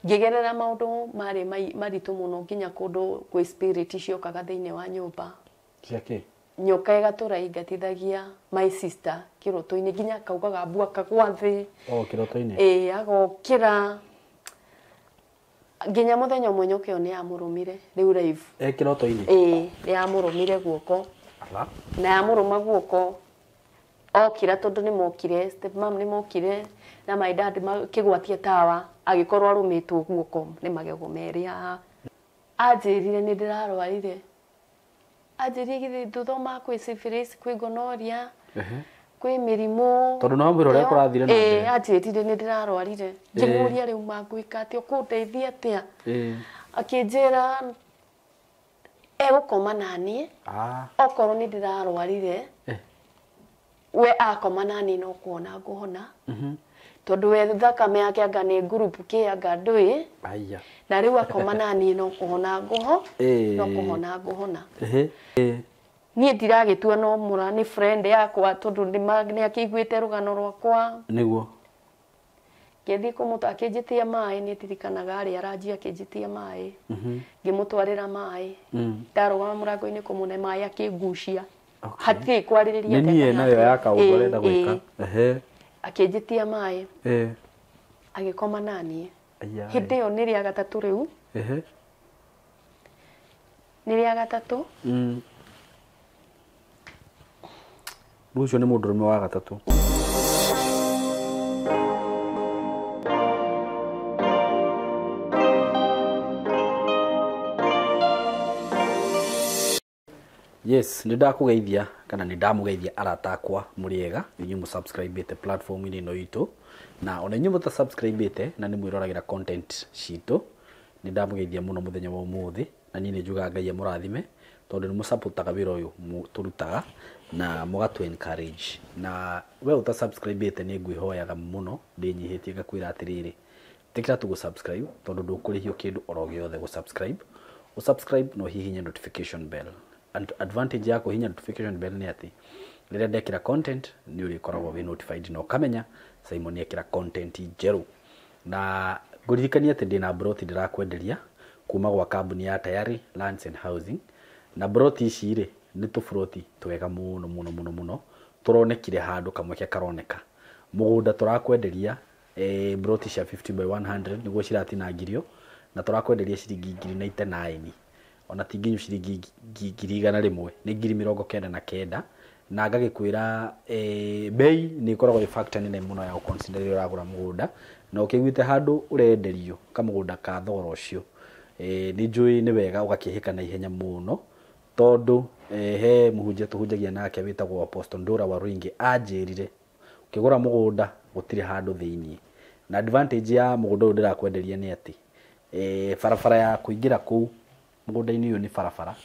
Ngĩgerera maũndũ marĩ maritũ mũno nginya kũndũ kwĩ spirit ciokaga thĩinĩ wa nyũmba. Ciake. Nyoka ĩgatũra ingatithagia my sister kĩroto-inĩ nginya akaugaga mbu akagwa thĩ. Oh, kĩroto-inĩ. Ĩĩ, agokĩra nginya mũthenya ũmwe nyoka ĩyo nĩ yamũrũmire rĩu live. E kĩroto-inĩ. Ĩĩ, nĩ yamũrũmire guoko. Ala. Na yamũrũma guoko okĩra tondũ nĩ mokire, step mom nĩ mokire na my dad makĩgwatia tawa agĩkorwo arũmĩtwo guoko nĩ magego merĩ haha. Anjĩrire nĩ ndĩrarwarire. Anjĩrire githĩ ndũthomaga kwĩ syphilis, kwĩ gonorrhea, kwĩ mĩrimũ. Tondũ no wamwĩra ũrĩa kũrathire na mbere. Ĩĩ, anjĩrire nĩ ndĩrarwarire. Ngĩmũria rĩu mangwĩka atĩa, ũkũndeithia atĩa? Akĩnjĩra egũkoma naniĩ. Okorwo nĩ ndĩrarwarire, we akoma naniĩ no kuona ngũhona. Tondũ we thakame yake anga nĩ group kĩ anga ndũĩ. Aya. Na rĩu akoma naniĩ no kũhona ngũho, no kũhona ngũhona. Niĩ ndiragĩtua no mũra nĩ friend yakwa tondũ nĩ akĩiguĩte rũgano rwakwa. Nĩguo. Ngĩthiĩ kũmũtwara, akĩnjĩtia maĩ, nĩ ndirikanaga arĩ aranjia akĩnjĩtia maĩ. Ngĩmũtwarĩra maĩ. Ndarũgama mũrango-inĩ kũmũne maĩ akĩngucia. Hatirĩ kwarĩrĩria Nĩ niĩ atĩa kana nayo atĩa. ya kaũndũ arenda gwĩka. Akĩnjĩtia maĩ. Agĩkoma naniĩ. Hĩndĩ ĩyo nĩ rĩa gatatũ rĩu. Nĩ rĩa gatatũ. Rĩu ũcio nĩ mũndũrũme wa gatatũ. Yes, nĩ ndakũgeithia kana nĩ ndamũgeithia arata akwa mũrĩ ega, inyuĩ mũsubscribĩte platform-inĩ ĩno itũ, na ona inyuĩ mũtasubscribĩte na nĩ mwĩroragĩra content citũ, nĩ ndamũgeithia mũno mũthenya wa ũmũthĩ, na niĩ nĩ njugaga Ngai amũrathime tondũ nĩ mũsupportaga wĩra ũyũ tũrutaga na mũgatũ encourage. Na we ũtasubscribĩte nĩ ngwĩhoyaga mũno ndĩnyihĩtie ngakwĩra atĩrĩrĩ, ĩtĩkĩra tu gũ-subscribe tondũ ndũkũrĩhio kĩndũ oro gĩothe gũ-subscribe. Ũ-subscribe na ũhihinye notification bell. And advantage ya kũhihinya notification bell nĩ atĩ rĩrĩa ndekĩra content nĩ ũrĩkoragwo wĩ notified na ũkamenya Simon ekĩra content njerũ. Na ngũririkanie atĩ ndĩna broti ndĩrakwenderia kuma gwa kambuni ya Tayari Lands and Housing. Na broti ici rĩ nĩ tũburoti twega mũno mũno mũno mũno tũronekire handũ kamweke karoneka. Mũgũnda tũrakwenderia broti cia 50 by 100 nĩguo ciratinangirio na tũrakwenderia ciringi ngiri na itenaini. Ona ti nginyu ciringi ngiri igana rĩmwe, nĩ ngiri mĩrongo kenda na kenda. Na ngagĩkwĩra bei nĩ ĩkoragwo ĩ factor nene mũno ya gũ-consider rĩrĩa ũragũra mũgũnda, na ũkĩiguĩte handũ ũrenderio kamũgũnda ka thogora ũcio, nĩ njũĩ nĩ wega ũgakĩhĩka na ihenya mũno tondũ he mũhunjia tũhunjagia nake wĩtagwo Apostle Ndura Waruingi anjĩrire ũkĩgũra mũgũnda gũtirĩ handũ thĩiniĩ. Na advantage ya mũgũnda ũyũ ndĩrakwenderia nĩ atĩ barabara ya kũingĩra kũu mũgũnda-inĩ ũyũ nĩ barabara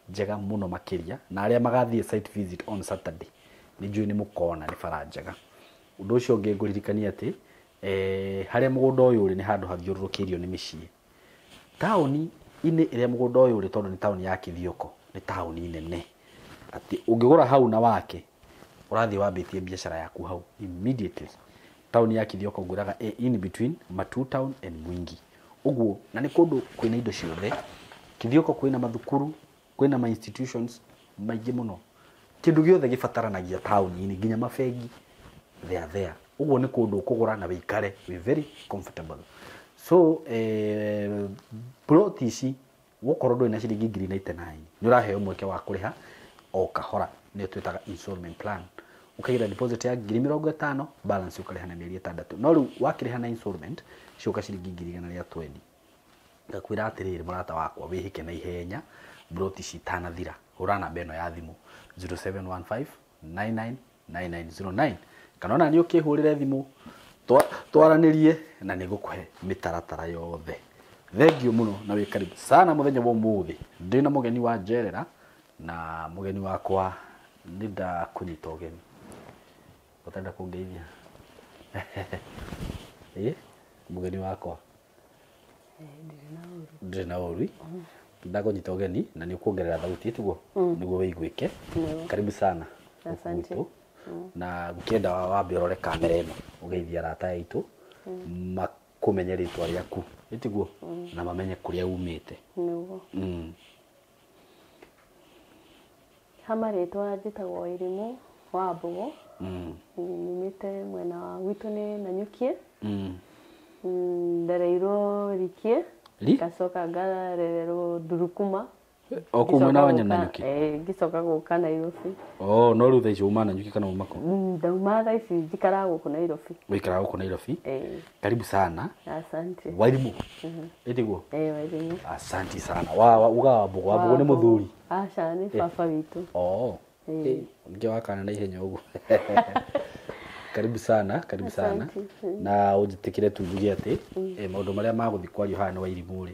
njega mũno makĩria, na arĩa magathiĩ site visit on Saturday nĩ njũĩ nĩ mũkona nĩ bara njega. Ũndũ ũcio ũngĩ ngũririkania atĩ harĩa mũgũnda ũyũ ũrĩ nĩ handũ hathiũrũrũkĩirio nĩ mĩciĩ. Taũni-inĩ ĩrĩa mũgũnda ũyũ ũrĩ tondũ nĩ taũni ya Kithioko, nĩ taũni nene atĩ ũngĩgũra hau na wake ũrathiĩ wambĩtie biacara yaku hau immediately. Taũni ya Kithioko ngwĩraga ĩ in between Matuu town and Mwingi. Ũguo na nĩ kũndũ kwĩna indo ciothe. Kithioko kwĩna mathukuru, kwĩna ma institutions maingĩ mũno. Kĩndũ gĩothe gĩbataranagia taũni-inĩ nginya mabengi they are there. Ũguo nĩ kũndũ ũkũgũra na wĩikare wĩ very comfortable. So plot ici gũkorwo ndũrĩ na ciringi ngiri 99 nĩ ũraheo mweke wa kũrĩha o kahora, nĩyo twĩtaga installment plan. Ũkaigĩra deposit ya ngiri mĩrongo ĩtano, balance ũkarĩha na mĩeri ĩtandatũ. No rĩu wakĩrĩha na installment ciũka ciringi ngiri igana rĩa twendi. Ngakwĩra atĩrĩrĩ mũrata wakwa, wĩhĩke na ihenya plot ici itanathira. Hũra namba ĩno ya thimũ 0715 999909 kana ona niĩ ũkĩhũrĩre thimũ twaranĩrie na nĩngũkũhe mĩtaratara yothe. Thengiũ mũno na wĩ karibu sana mũthenya wa ũmũthĩ. Ndĩna mũgeni wa njerera na mũgeni wakwa nĩ ndakũnyita ũgeni. Ũtarenda kũngeithia? Mũgeni wakwa. Ndĩrĩ na ũru. Ndakũnyita ũgeni na nĩ ũkuongerera thauti tiguo nĩguo wĩiguĩke. Karibu sana Asante. gwitũ. Na ngũkĩenda wambe ũrore kamera ĩno ũgeithie arata aitũ Kũmenya rĩtwa rĩaku ĩtiguo na mamenye kũrĩa umĩte. Nĩguo. Ha marĩtwa njĩtagwo Irimũ wa Mbũgũ. Nyumĩte mwena wa gwitũ nĩ Nanyukie. Ndereirwo Rikie. Ngacoka ngarererwo Ndurukuma. O kũu mwena wa Nanyuki? Ngĩcoka gũka Nairobi. Oh, no rĩu thaa ici uma Nanyuki kana uma kũ? Ndauma thaa ici njikaraga gũkũ Nairobi. Ũikaraga gũkũ Nairobi? Karibu sana. Asante. Wairimũ. Ĩtiguo? Wairimũ. Asante sana. Wa uga wa Mbũgũ, wa Mbũgũ nĩ mũthuri? Aca, nĩ baba witũ. Oh. Nĩkĩo wakana na ihenya ũguo. Karibu sana, karibu sana. Na ũnjĩtĩkĩre tu njuge atĩ maũndũ marĩa magũthiĩ kwario haha nĩ Wairimũ rĩ,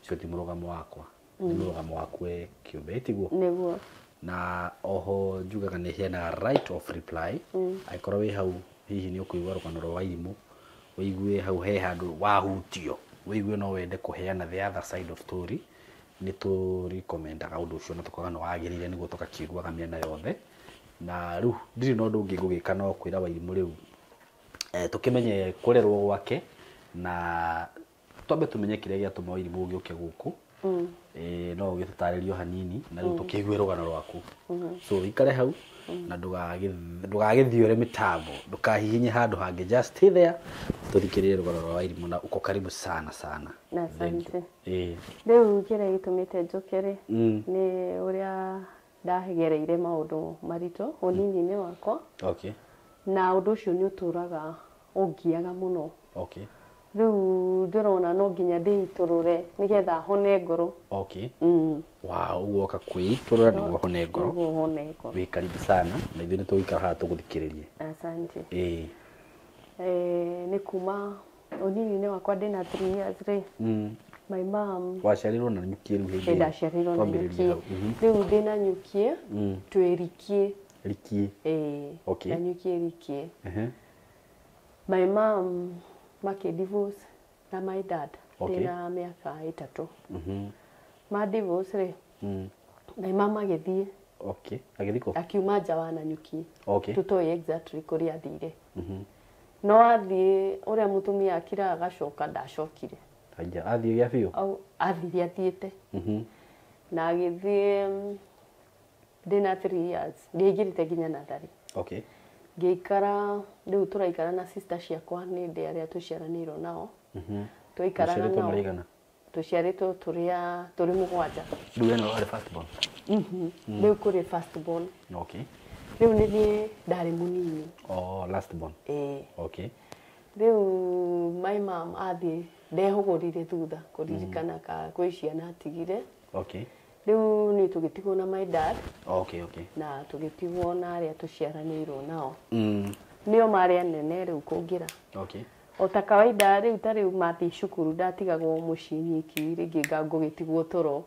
ũcio ti mũrũgamo wakwa. Nĩ mũrũgamo waku we kĩũmbe, tiguo? Nĩguo. Na oho njugaga nĩ heanaga right of reply. Angĩkorwo wĩ hau hihi nĩ ũkũigua rũgano rwa Wairimũ, ũigue hau he handũ wahutio, ũigue no wende kũheana the other side of story, nĩ tũ recommendaga ũndũ ũcio na tũkauga nĩ wagĩrĩire nĩguo tũgakĩiguaga mĩena yothe. Na rĩu ndirĩ na ũndũ ũngĩ ngũgĩka no kwĩra Wairimũ rĩu tũkĩmenye kũrerwo gwake na twambe tũmenye kĩrĩa gĩatũma Wairimũ ũgĩũke gũkũ. No ũgĩtũtarĩrio hanini na rĩu tũkĩigue rũgano rwaku. So ikare hau na ndũgagĩthiũre mĩtambo, ndũkahihinye handũ hangĩ, just stay there tũthikĩrĩrie rũgano rwa Wairimũ na uko karibu sana sana. Asante. Rĩu kĩrĩa gĩtũmĩte njũke rĩ, nĩ ũrĩa ndagereire maũndũ maritũ ũnini-inĩ wakwa. Okay. Na ũndũ ũcio nĩ ũtũraga ũngiaga mũno. Okay. Rĩu ndĩrona no nginya ndĩitũrũre nĩgetha hone ngoro. Okay. Wow, ũguo woka kwĩitũrũra nĩguo hone ngoro. Nĩguo hone ngoro. Wĩ karibu sana na ithuĩ nĩ tũgũikara haha tũgũthikĩrĩrie. Asante. Nĩ kuma ũnini-inĩ wakwa ndĩna 3 years rĩ. My mom. Waciarirwo na Nyukie rĩu hĩndĩ ĩyo? Ndaciarirwo na Nyukie. Rĩu ndĩna Nyukie, twĩ Rikie. Rikie. Okay. Na Nyukie Rikie. My mom makĩ divorce na my dad. Okay. Ndĩna mĩaka 3. Ma divorce rĩ, my mom agĩthiĩ. Okay. Agĩthiĩ kũ? Akiuma nja wa Nanyuki. Okay. Tũtoĩ exactly kũrĩa athire. No athiĩ ũrĩa mũtumia akira agacoka ndacokire. Aja, athiĩ gĩa biũ? Athire athiĩte. Na agĩthiĩ ndĩna 3 years. Ndiaingĩrĩte nginya natharĩ. Okay. Ngĩikara rĩu tũraikara na sister ciakwa nĩ ndĩ arĩa tũciaranĩirwo nao. Twaikaraga nao. Tũciarĩtwo tũrĩ 7. Rĩu we nĩwe warĩ first born? Rĩu kũrĩ first born. Okay. Rĩu nĩ niĩ ndarĩ mũnini. Oh, last born. Okay. Rĩu my mom athiĩ ndehũgũrire thutha kũririkana ka kwĩ ciana atigire. Okay. Rĩu nĩ tũgĩtigwo na my dad. Okay, okay. Na tũgĩtigwo na arĩa tũciaranĩirwo nao. Nĩo marĩ anene rĩu kũngĩra. Okay. O ta kawaida rĩu ta rĩu mathiĩ cukuru ndatigagwo mũciĩ nyiki rĩngĩ ngũgĩtigwo toro.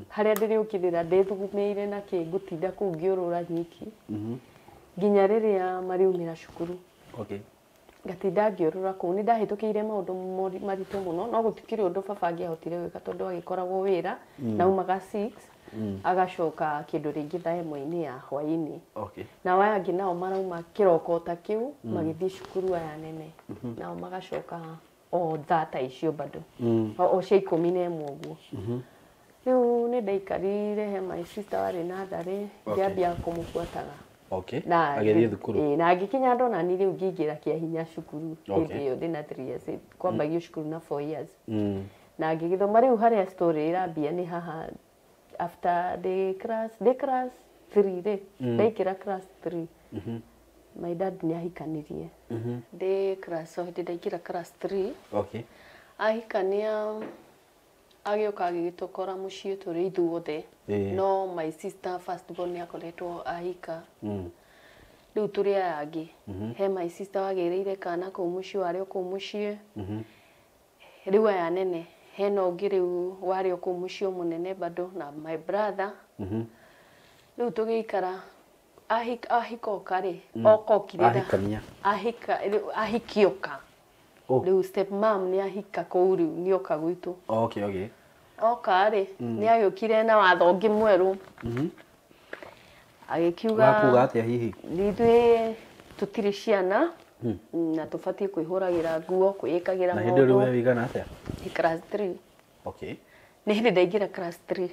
Harĩa ndĩrĩũkĩrĩra ndĩthugumĩire na kĩ ngũtinda kũu ngĩũrũra nyiki. Nginya rĩrĩa mariumĩra cukuru. Okay. Ngatinda ngĩũrũra kũu nĩ ndahĩtũkĩire maũndũ maritũ mũno no gũtikĩrĩ ũndũ baba angĩahotire gwĩka tondũ agĩkoragwo wĩra na umaga 6 agacoka kĩndũ rĩngĩ thaa 1 ya hwaĩ-inĩ. Okay. Nao aya angĩ nao marauma kĩroko ta kĩu magĩthiĩ cukuru aya nene nao magacoka o thaa ta icio bado o cia 11 ũguo. Rĩu nĩ ndaikarire he my sister warĩ natharĩ ngĩambia kũmũbuataga. Okay. Agĩthiĩ thukuru. Na ngĩkinya ndona ni rĩu ngĩingĩra kĩa hinya cukuru hĩndĩ ĩyo ndĩna 3 years kwambagio cukuru na 4 years. Na ngĩgĩthoma rĩu harĩa story ĩrambia nĩ haha after the class 3 rĩ ndaingĩra class 3. My dad nĩ ahikanirie. Ndĩ class hĩndĩ ndaingĩra class 3. Okay. Ahikania agĩũka agĩgĩtũkora mũciĩ tũrĩ ithuothe. No my sister first born nĩ akoretwo ahika. Rĩu tũrĩ aya angĩ. He my sister wagĩrĩire kana kũu mũciĩ warĩ o kũu mũciĩ. Rĩu aya nene hena ũngĩ rĩu warĩ o kũu mũciĩ mũnene bado na my brother. Rĩu tũgĩikara ahikoka rĩ okokire ahikioka. Rĩu step mom nĩ ahika kũu rĩu nĩoka gwitũ. Okay, okay. Oka rĩ nĩ agĩũkire na watho ũngĩ mwerũ. Agĩkiuga wakuga atĩa hihi? Ithuĩ tũtirĩ ciana. Na tũbatiĩ kwĩhũragĩra nguo, kwĩĩkagĩra Na hĩndĩ ĩyo rĩu maũndũ. we wĩigana atĩa? Nĩ class 3. Okay. Nĩ hĩndĩ ndaingĩra class 3.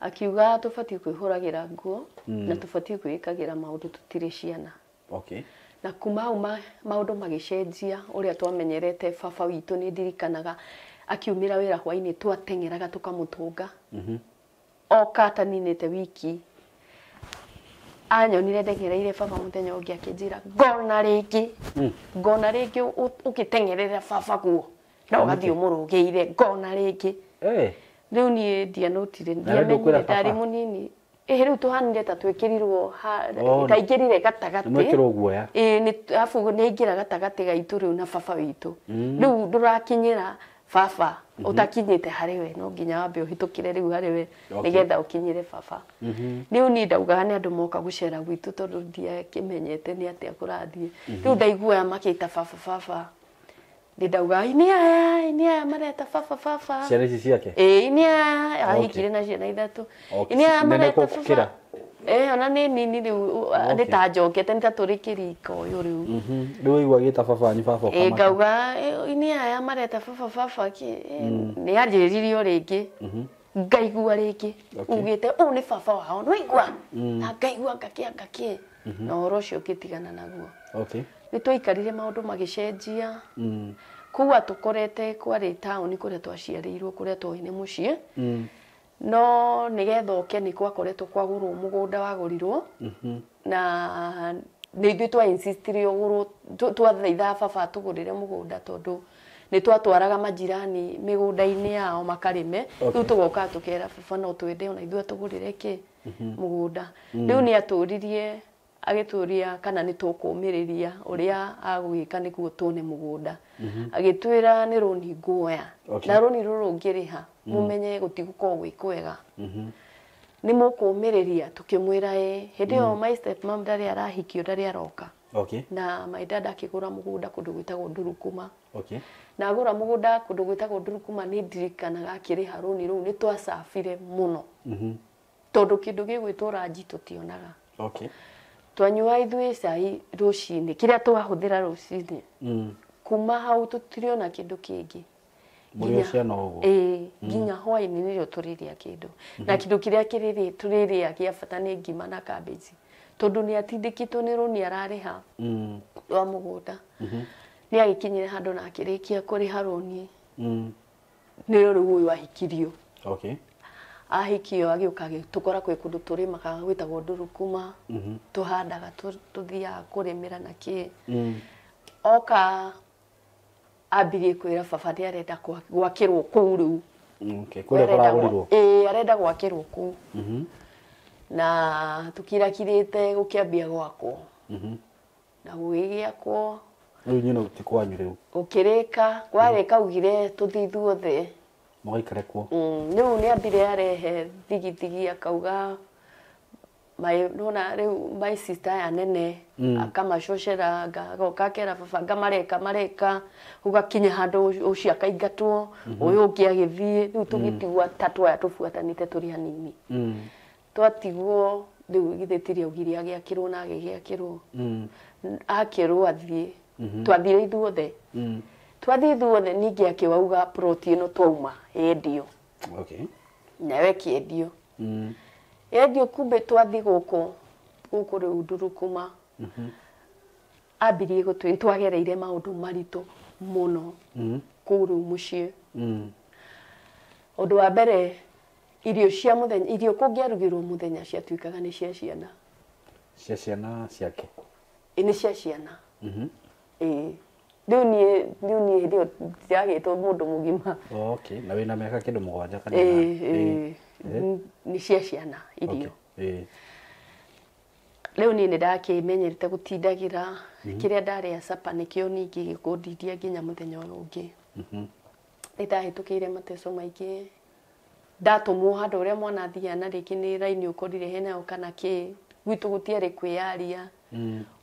Akiuga tũbatiĩ kwĩhũragĩra nguo na tũbatiĩ kwĩĩkagĩra maũndũ, tũtirĩ ciana. Okay. Na kuma hau maũndũ magĩcenjia ũrĩa twamenyerete baba witũ. Nĩ ndirikanaga akiumĩra wĩra hwainĩ, twateng'eraga tũkamũtũnga. Oka ataninĩte wiki, anyonire ndeng'ereire baba mũthenya ũngĩ, akĩnjĩra ngona rĩngĩ, ngona rĩngĩ ũgĩteng'erera baba guo na ũgathiĩ ũmũrũgĩire, ngona rĩngĩ. Eh. Rĩu niĩ ndianotire. Na rĩu ndũkwĩra Ndiamenyire ndarĩ baba? Mũnini. Ĩhĩ, rĩu tũhanire ta twĩkĩrirwo Oh, taingĩrire gatagatĩ. Nĩ mwekĩrwo guoya. Ĩĩ, nĩ arabu nĩ aingĩra gatagatĩ gaitũ rĩu na baba witũ. Rĩu ndũrakinyĩra baba ũtakinyĩte harĩ we, no nginya wambe ũhĩtũkĩre rĩu harĩ we nĩgetha ũkinyĩre baba. Rĩu niĩ ndaugaga nĩ andũ moka gũcera gwitũ, tondũ ndiakĩmenyete nĩ atĩa kũrathiĩ. Rĩu ndaiguaga makĩta baba, baba, nĩ ndaugaga nĩ aya mareta baba, baba. Ciana ici ciake? Ĩĩ, nĩ aya ahikire na ciana ithatũ. Nĩ aya Nene mareta gũkĩra? baba. Ĩĩ, ona nĩ nini rĩu, nĩ ta njokete, nĩ ta tũrĩ kĩrika ũyũ rĩu. Rĩu waigua agĩta baba wanyu baba, Ĩĩ, ũkamaka. ngauga, "Ĩ, nĩ aya mareta baba, baba." Nĩ anjĩririe o rĩngĩ, ngaigua rĩngĩ ugĩte ũũ nĩ baba wao, nĩwaigua, na ngaigua ngakĩa ngakĩ, na ũhoro ũcio ngĩtigana naguo. Nĩ twaikarire, maũndũ magĩcenjia. Kũu atũkorete kwarĩ taũni kũrĩa twaciarĩirwo, kũrĩa twoĩ nĩ mũciĩ. No nĩgetha ũke nĩ gwakoretwo kwagũrwo mũgũnda, wagũrirwo na nĩ ithuĩ twa insistire ũgũrwo. Twathaithaga baba atũgũrĩre mũgũnda, tondũ nĩ twatwaraga majirani mĩgũnda-inĩ yao makarĩme. Rĩu tũgoka tũkera baba no twende ona ithuĩ atũgũrĩre kĩ mũgũnda. Rĩu nĩ atũririe, agĩtũria kana nĩ tũkũmĩrĩria ũrĩa agwĩka nĩguo tuone mũgũnda. Agĩtwĩra nĩ rũni nguoya na rũni rũrũ ngĩrĩha mũmenye gũtigũkorwo gwĩ kwega, nĩ mũkũmĩrĩria? Tũkĩmwĩra ĩ. Hĩndĩ ĩyo my step mom ndarĩ arahikio, ndarĩ aroka. Na my dad akĩgũra mũgũnda kũndũ gwĩtagwo Ndurukuma. Na agũra mũgũnda kũndũ gwĩtagwo Ndurukuma, nĩ ndirikanaga akĩrĩha rũni rũu nĩ twacabire mũno, tondũ kĩndũ gĩgwĩtwo ranji tũtionaga. Twanyua ithuĩ cai rũcinĩ, kĩrĩa twahũthĩra rũcinĩ, kuma hau tũtirĩona kĩndũ kĩngĩ. Mũrĩ o ciana ũguo? Ĩĩ, nginya hwaĩ-inĩ nĩrĩo tũrĩrĩa kĩndũ, na kĩndũ kĩrĩa kĩrĩrĩ tũrĩrĩa gĩa bata nĩ ngima na cabbage, tondũ nĩ atindĩkĩtwo nĩ rũni ararĩha rwa mũgũnda. Nĩ agĩkinyire handũ na akĩrĩkia kũrĩha rũni. Nĩrĩo rĩu ũyũ ahikirio. Ahikio agĩũka agĩtũkora kwĩ kũndũ tũrĩmaga gwĩtagwo Ndurukuma, tũhandaga, tũthiaga kũrĩmĩra na kĩ. Oka ambirie kwĩra baba nĩ arenda gwakĩrwo kũu rĩu. Okay. Kũrĩa kũragũrirwo? Ĩĩ, arenda gwakĩrwo kũu. Na tũkirakirĩte gũkĩambia gwakwo na gũgĩgĩakwo. Rĩu inyuĩ no ti kwanyu rĩu? Gũkĩrĩka, kwarĩka augire tũthiĩ ithuothe. Mũgaikare kuo? Rĩu nĩ ambire arehe thigithigi, akauga my nona rĩu my sister aya nene, akamacocera, agoka akera baba ngamareka mareka, ũgakinya handũ ũcio akaingatwo, ũyũ ũngĩ agĩthiĩ, rĩu tũgĩtigwo atatũ aya tũbuatanĩte tũrĩ anini. Twatigwo rĩu, githĩ tiri augire agĩakĩrwo na agĩgĩakĩrwo. Akĩrwo athiĩ, twathire ithuothe. Twathiĩ ithuothe, ningĩ akĩwauga plot ĩno twauma yendio. Nayo ĩkĩendio. Yendio, kumbe twathiĩ gũkũ gũkũ rĩu Ndurukuma, ambirie gũtwĩ twagereire maũndũ maritũ mũno kũu rĩu mũciĩ. Ũndũ wa mbere, irio cia mũthenya, irio kũngĩarugirwo mũthenya ciatuĩkaga nĩ cia ciana. Cia ciana ciake? Ĩ, nĩ cia ciana. Ĩĩ, rĩu niĩ hĩndĩ ĩyo ndiragĩtwo mũndũ mũgima. Okay. Na wĩna mĩaka kĩndũ 7 kana Ĩĩ. 8? Ĩĩ, nĩ cia ciana irio. Rĩu niĩ nĩ ndakĩmenyerete gũtindagĩra kĩrĩa ndarĩa capa, nĩkĩo ningĩ gĩkũndindia nginya mũthenya ũyũ ũngĩ. Nĩ ndahĩtũkĩire mateco maingĩ, ndatũmwo handũ ũrĩa mwana athiaga na rĩngĩ nĩ raini ũkorire henayo kana kĩ. Gwitũ gũtiarĩ kwĩyaria,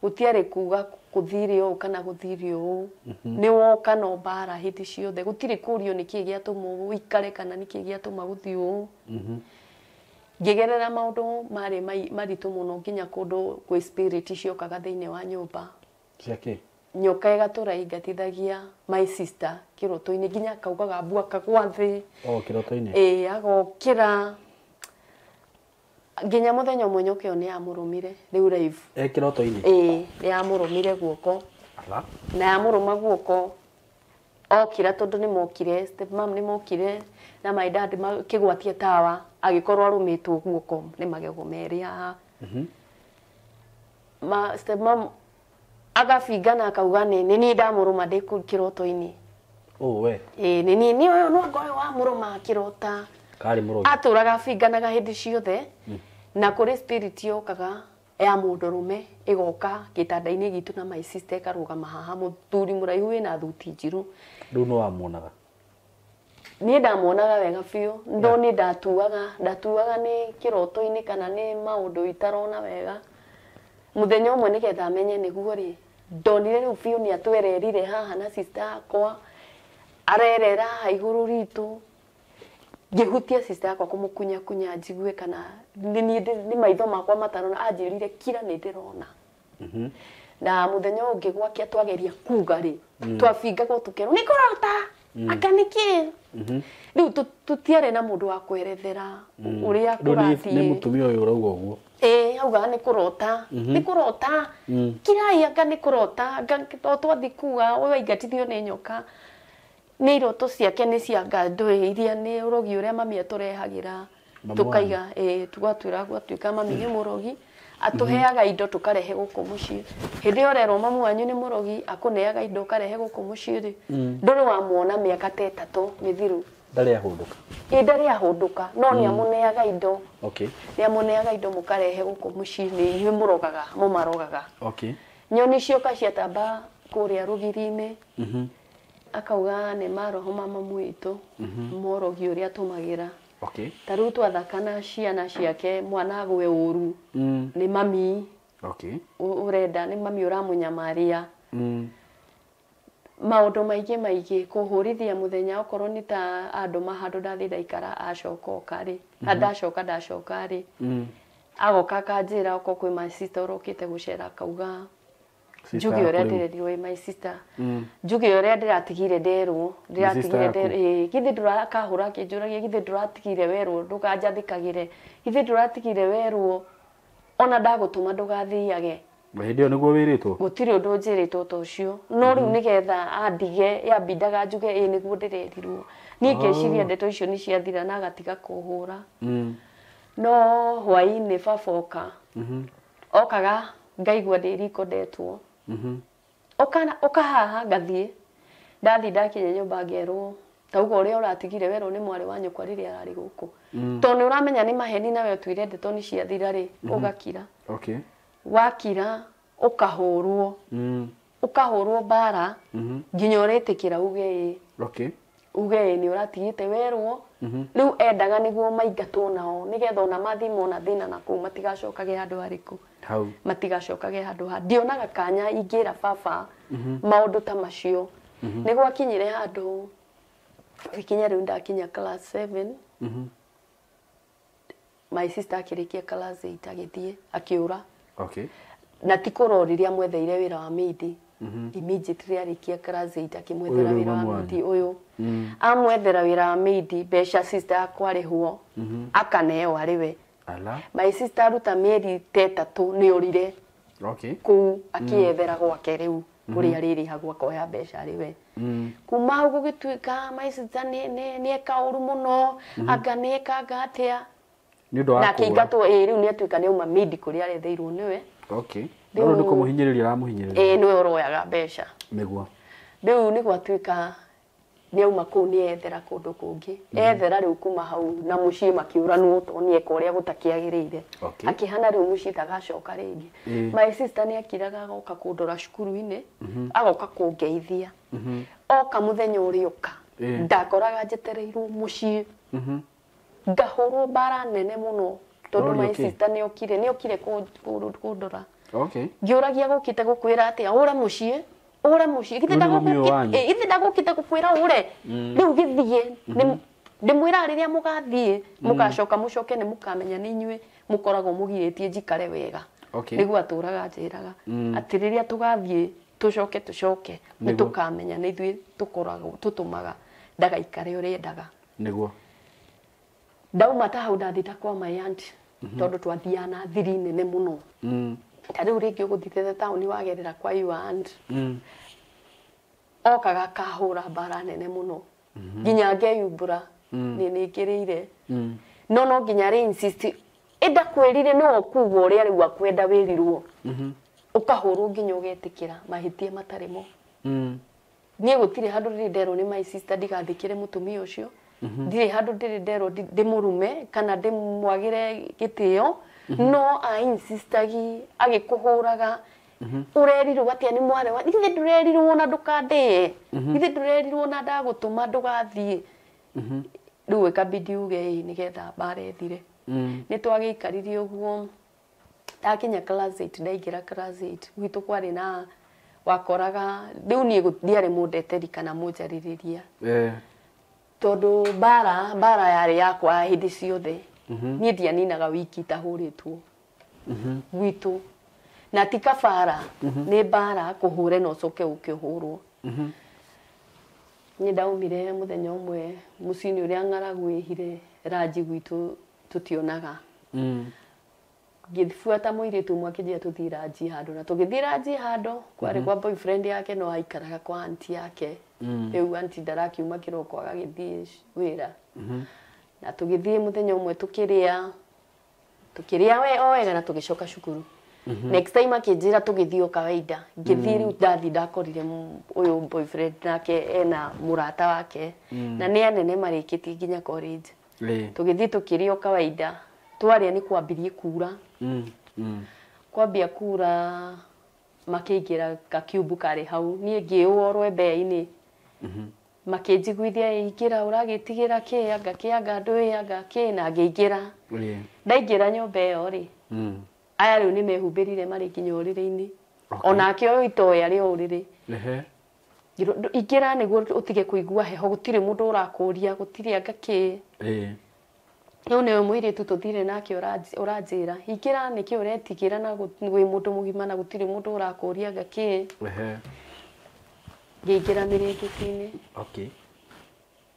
gũtiarĩ kuga gũthire ũũ kana gũthire ũũ, nĩ woka no mbara hĩndĩ ciothe, gũtirĩ kũrio nĩkĩ gĩatũma ũikare kana nĩkĩ gĩatũma gũthiĩ ũũ. Ngĩgerera maũndũ marĩ maritũ mũno, nginya kũndũ kwĩ spirit ciokaga thĩinĩ wa nyũmba. Ciake. Nyoka ĩgatũra ingatithagia my sister kĩroto-inĩ nginya akaugaga mbu akagwa thĩ. Oh, kĩroto-inĩ. Ĩĩ, agokĩra nginya mũthenya ũmwe nyoka ĩyo nĩ yamũrũmire rĩu live. E kĩroto-inĩ. Ĩĩ, nĩ yamũrũmire guoko. Ala. Na yamũrũma guoko okĩra tondũ nĩ mokire, step mom nĩ mokire na my dad makĩgwatia tawa agĩkorwo arũmĩtwo guoko nĩ magego merĩ haha. Ma step mom agabingana akauga nĩ niĩ ndamũrũma ndĩ kũu kĩroto-inĩ. Oh, we. Ĩĩ, nĩ niĩ nĩ ũyũ no anga ũyũ wamũrũma akĩrota. Karĩ mũrogi. Atũraga abinganaga hĩndĩ ciothe. Na kũrĩ spirit yokaga ya mũndũrũme ĩgoka gĩtanda-inĩ gitũ na my sister ĩkarũgama haha, mũthuri mũraihu wĩna thuti njirũ. Rĩu no wamuonaga? Niĩ ndamuonaga wega biũ, no niĩ ndatuaga nĩ kĩroto-inĩ kana nĩ maũndũ itarona wega. Mũthenya ũmwe nĩgetha menye nĩguo rĩ, ndonire rĩu biũ nĩ atwererire haha na sister yakwa, arerera haha igũrũ ritũ. Ngĩhutia sister yakwa kũmũkunyakunya njigue kana nĩ maitho makwa matarona, anjĩrire kira nĩ ndĩrona. Na mũthenya ũngĩ gwakĩa twageria kuga rĩ, twabingagwo tũkerwo nĩ kũrota, anga nĩ kĩ? Rĩu tũtiarĩ na mũndũ wa kwerethera ũrĩa kũrathiĩ. Nĩ mũtumia ũyũ ũrauga ũguo? Ĩĩ, augaga nĩ kũrota, nĩ kũrota, kirai anga nĩ kũrota, anga o twathiĩ kuga ũyũ aingatithio nĩ nyoka. Nĩ iroto ciake nĩ cia ngandũĩ iria nĩ ũrogi ũrĩa mami atũrehagĩra. Tũkaiga, ĩĩ, tũgatwĩra gwatuĩka mami nĩ mũrogi, atũheaga indo tũkarehe gũkũ mũciĩ. Hĩndĩ ĩyo ũrerwo mamu wanyu nĩ mũrogi, akũneaga indo ũkarehe gũkũ mũciĩ rĩ, ndũrĩ wamuona mĩaka ta 3 mĩthiru. Ndarĩ ahũndũka. Ĩĩ, ndarĩ ahũndũka, no nĩ amũneaga indo. Okay. Nĩ amũneaga indo mũkarehe gũkũ mũciĩ, nĩ inyuĩ mũrogaga, mũmarogaga. Okay. Nyoni cioka ciatamba kũrĩa rũgiri-inĩ. Akauga nĩ maroho ma mamu witũ, morogi ũrĩa atũmagĩra. Okay. Ta rĩu twathakana ciana ciake mwana agwe ũru, nĩ mami. Okay. Ũrenda nĩ mami ũramũnyamaria. Maũndũ maingĩ maingĩ kũhũrithia mũthenya okorwo nĩ ta andũ mahandũ ndathiĩ ndaikara acoka oka rĩ, ndacoka ndacoka rĩ, agoka akanjĩra okorwo kwĩ my sister ũrokĩte gũcera akauga njuge ũrĩa ndĩrerirwo my sister, njuge ũrĩa ndĩratigire nderwo, ndĩratigire ĩĩ, githĩ ndũrakahũra akĩnjũragia githĩ ndũratigire werwo ndũkanjathĩkagĩre, githĩ ndũratigire werwo ona ndagũtũma ndũgathiage. Hĩndĩ ĩyo nĩguo wĩrĩtwo? Gũtirĩ ũndũ njĩrĩtwo ta ũcio, no rĩu nĩgetha andige yambindaga njuge ĩĩ nĩguo ndĩrerirwo. Niĩ ngeciria ndeto icio nĩ ciathira na agatiga kũhũra. No hwaĩ-inĩ baba oka, okaga ngaigua ndĩ riko ndetwo. Ũka haha ngathiĩ, ndathiĩ ndakinya nyũmba ngerwo tauga ũrĩa ũratigire werwo nĩ mwarĩ wa nyũkwa rĩrĩa ararĩ gũkũ. Tondũ nĩ ũramenya nĩ maheni nawe ũtuire ndeto nĩ ciathira rĩ, ũgakira. Okay. Wakira ũkahũrwo. Ũkahũrwo mbara nginya ũretĩkĩra uge ĩĩ. Okay. Uge ĩĩ nĩ ũratigĩte werwo. Rĩu endaga nĩguo maingatwo nao nĩgetha ona mathiĩ mona thĩna na kũu matigacokage handũ harĩkũ. Hau. Matigacokage handũ ha. Ndionaga kanya ingĩra baba maũndũ ta macio. Nĩ gwakinyire handũ gĩkinya rĩu ndakinya class 7. My sister akĩrĩkia class 8 agĩthiĩ akĩũra. Okay. Na ti kũrora rĩrĩa mwetheire wĩra wa maid. Immediately arĩkia class 8 akĩmwethera wĩra wa maid ũyũ. Amwethera wĩra wa maid mbeca sister yakwa arĩhwo akaneo arĩ we. Ala. My sister aruta mĩeri ta 3 nĩ orire. Okay. Kũu akĩethera gwake rĩu kũrĩa arĩrĩhagwo akoya mbeca arĩ we. Kuma hau gũgĩtuĩka my sister nĩ eka ũru mũno, anga nĩ ekanga atĩa. Nĩ ũndũ wa Na akĩingatwo, ĩĩ rĩu nĩ atuĩka nĩ auma maid kũrĩa aretheirwo nĩwe. Okay. No nĩ kũmũhinyĩrĩria aramũhinyĩrĩria. Ĩĩ nĩwe ũroyaga mbeca. Nĩguo. Rĩu nĩ gwatuĩka nĩ auma kũu nĩ ethera kũndũ kũngĩ. Ethera rĩu kuma hau na mũciĩ makĩũranwo tondũ nĩ eka ũrĩa gũtakĩagĩrĩire. Okay. Akĩhana rĩu mũciĩ ndagacoka rĩngĩ. My sister nĩ akiraga agoka kũndora cukuru-inĩ, agoka kũngeithia. Oka mũthenya ũrĩa ũka, ndakoraga njetereirwo mũciĩ. Ngahũrwo mbara nene mũno tondũ my sister nĩ okire kũndora. Okay. Ngĩũragia gũkĩte gũkwĩra atĩa, ũre mũciĩ, ũre mũciĩ, githĩ ndagũkĩte gũkwĩra ũre. Rĩu gĩthiĩ, ndĩmwĩraga rĩrĩa mũgathiĩ, mũgacoka mũcoke nĩ mũkamenya nĩ inyuĩ mũkoragwo mũgirĩtie njikare wega. Okay. Nĩguo atũraga anjĩraga atĩ rĩrĩa tũgathiĩ Tũcoke tũcoke nĩ tũkamenya nĩ ithuĩ tũkoragwo tũtũmaga ndagaikare ũrĩa endaga. Nĩguo. Ndauma ta hau ndathiĩ ta kwa my aunt tondũ twathiaga na thiri nene mũno. Ta rĩu rĩngĩ ũgũthiĩte taũni wagerera kwa your aunt. Okaga akahũra mbara nene mũno. Nginya ngeyumbũra nĩ nĩngĩrĩire. No no nginya rĩ insist ĩndakwĩrire no ũkuga ũrĩa rĩu akwenda wĩrirwo. Ũkahũrwo nginya ũgetĩkĩra mahĩtia matarĩ mo. Niĩ gũtirĩ handũ ndĩrĩ nderwo nĩ my sister ndigathĩkĩre mũtumia ũcio. Ndirĩ handũ ndĩrĩ nderwo ndĩmũrume kana ndĩmwagĩre gĩtĩo. No a insistagi agĩkũhũraga. Ũrerirwo atĩa nĩ mwarĩ wa ithe ndũrerirwo na ndũkandĩe. Ithe ndũrerirwo na ndagũtũma ndũgathiĩ. Rĩu ĩkabidi uge ĩĩ nĩgetha mbara ĩthire. Nĩ twagĩikarire ũguo ndakinya class 8 ndaingĩra class 8 gwitũ kwarĩ na wakoraga rĩu niĩ ndiarĩ mũndeteri kana mũnjarĩrĩria. Tondũ mbara yarĩ yakwa hĩndĩ ciothe. Niĩ ndianinaga wiki itahũrĩtwo. Gwitũ. Na ti kabara nĩ mbara kũhũre na ũcoke ũkĩhũrwo. Niĩ ndaumire mũthenya ũmwe mũciĩ-inĩ ũrĩa ng'aragu ĩhire ranji gwitũ tũtionaga. Ngĩbuata mũirĩtu ũmwe akĩnjĩra tũthiĩ ranji handũ na tũgĩthiĩ ranji handũ kwarĩ kwa boyfriend yake no aikaraga kwa auntie yake. Rĩu auntie ndarakiuma kĩroko agagĩthiĩ wĩra. Na tũgĩthiĩ mũthenya ũmwe tũkĩrĩa we o wega na tũgĩcoka cukuru. Next time akĩnjĩra tũgĩthiĩ o kawaida. Ngĩthiĩ rĩu ndathiĩ ndakorire ũyũ boyfriend nake ena mũrata wake. Na nĩ anene marĩkĩtie nginya college. Tũgĩthiĩ tũkĩrĩa o kawaida. Twarĩa nĩ kwambirie kura. Kwambia kura makĩingĩra gakiumbu karĩ hau. Niĩ ngĩũa rwembe-inĩ. Makĩnjiguithia ingĩra ũragĩtigĩra kĩ anga kĩ anga ndũĩ anga kĩ na ngĩingĩra. Ndaingĩra nyũmba ĩyo rĩ. Aya rĩu nĩ mehumbĩrire marĩ nginya ũrĩrĩ-inĩ. Onake ũyũ itoĩ arĩ o ũrĩrĩ. Ingĩra nĩguo ũtige kũigua heho gũtirĩ mũndũ ũrakũria gũtirĩ anga kĩ. Rĩu nĩwe mũirĩtu tũthire nake ũranjĩra ingĩra nĩkĩ ũretigĩra na wĩ mũndũ mũgima na gũtirĩ mũndũ ũrakũria anga kĩ. Ngĩingĩra mĩrĩngĩti-inĩ.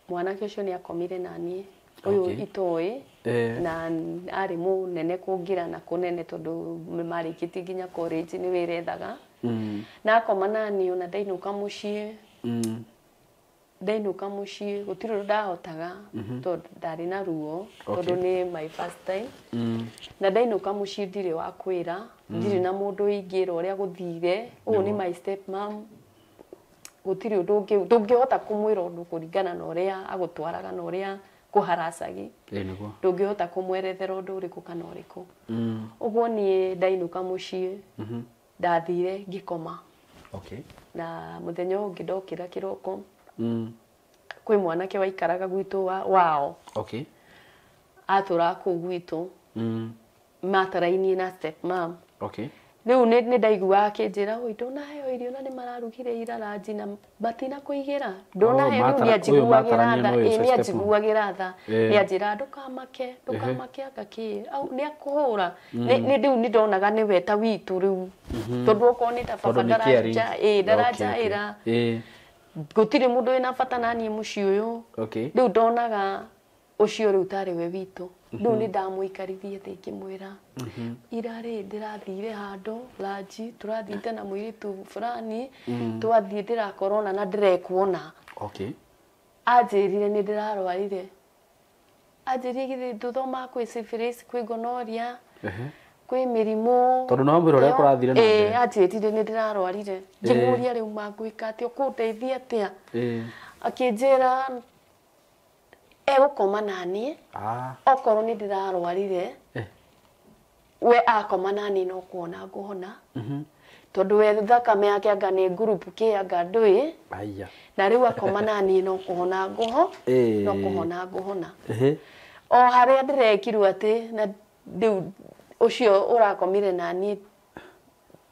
Mwanake ũcio nĩ akomire na niĩ ũyũ itoĩ na arĩ mũnene kũngĩra na kũnene tondũ marĩkĩtie nginya college nĩ wĩra ethaga. Na akoma na niĩ ona ndainũka mũciĩ. Ndainũka mũciĩ gũtirĩ ũndũ ndahotaga tondũ ndarĩ na ruo tondũ nĩ my first time. Na ndainũka mũciĩ ndirĩ wa kwĩra ndirĩ na mũndũ ingĩra ũrĩa gũthire ũyũ nĩ my step mom. Gũtirĩ ũndũ ũngĩ ndũngĩhota kũmwĩra ũndũ kũringana na ũrĩa agũtwaraga na ũrĩa kũharacagi. Ndũngĩhota kũmwerethera ũndũ ũrĩkũ kana ũrĩkũ. Ũguo niĩ ndainũka mũciĩ ndathire ngĩkoma. Na mũthenya ũyũ ũngĩ ndokĩra kĩroko kwĩ mwanake waikaraga gwitũ wao. Atũraga kũu gwitũ. Matarainie na step mom. Rĩu nĩ ndaiguaga akĩnjĩra oi ndũnaheo irio na nĩ mararugire ira ranji na matinakũigĩra. Ndũnaheo rĩu nĩ anjiguagĩra tha. Nĩ anjiguagĩra tha. Nĩ anjĩra ndũkamake ndũkamake anga kĩ au nĩ akũhũra. Nĩ rĩu nĩ ndonaga nĩwe ta witũ rĩu. Tondũ okorwo nĩ ta baba ndaranjaĩra. Gũtirĩ mũndũ wĩna bata na niĩ mũciĩ ũyũ. Rĩu ndonaga ũcio rĩu tarĩ we witũ. Rĩu nĩ ndamũikarithie thĩ ngĩmwĩra ira rĩ ndĩrathire handũ ranji tũrathiĩte na mũirĩtu fulani twathiĩ ndĩrakorona na ndĩrekuona. Anjĩrire nĩ ndĩrarwarire. Anjĩrire githĩ ndũthomaga kwĩ syphilis kwĩ gonorrhea kwĩ mĩrimũ. Tondũ no wamwĩra ũrĩa kũrathire na mbere. Anjĩrire nĩ ndĩrarwarire. Ngĩmũria rĩu mangwĩka atĩa ũkũndeithia atĩa. Akĩnjĩra egũkoma na niĩ okorwo nĩ ndĩrarwarire we akoma na niĩ no kuona ngũhona. Tondũ we thakame yake anga nĩ group kĩ anga ndũĩ. Na rĩu akoma na niĩ no kũhona ngũho no kũhona ngũhona. O harĩa ndĩrekirwo atĩ na rĩu ũcio ũrakomire na niĩ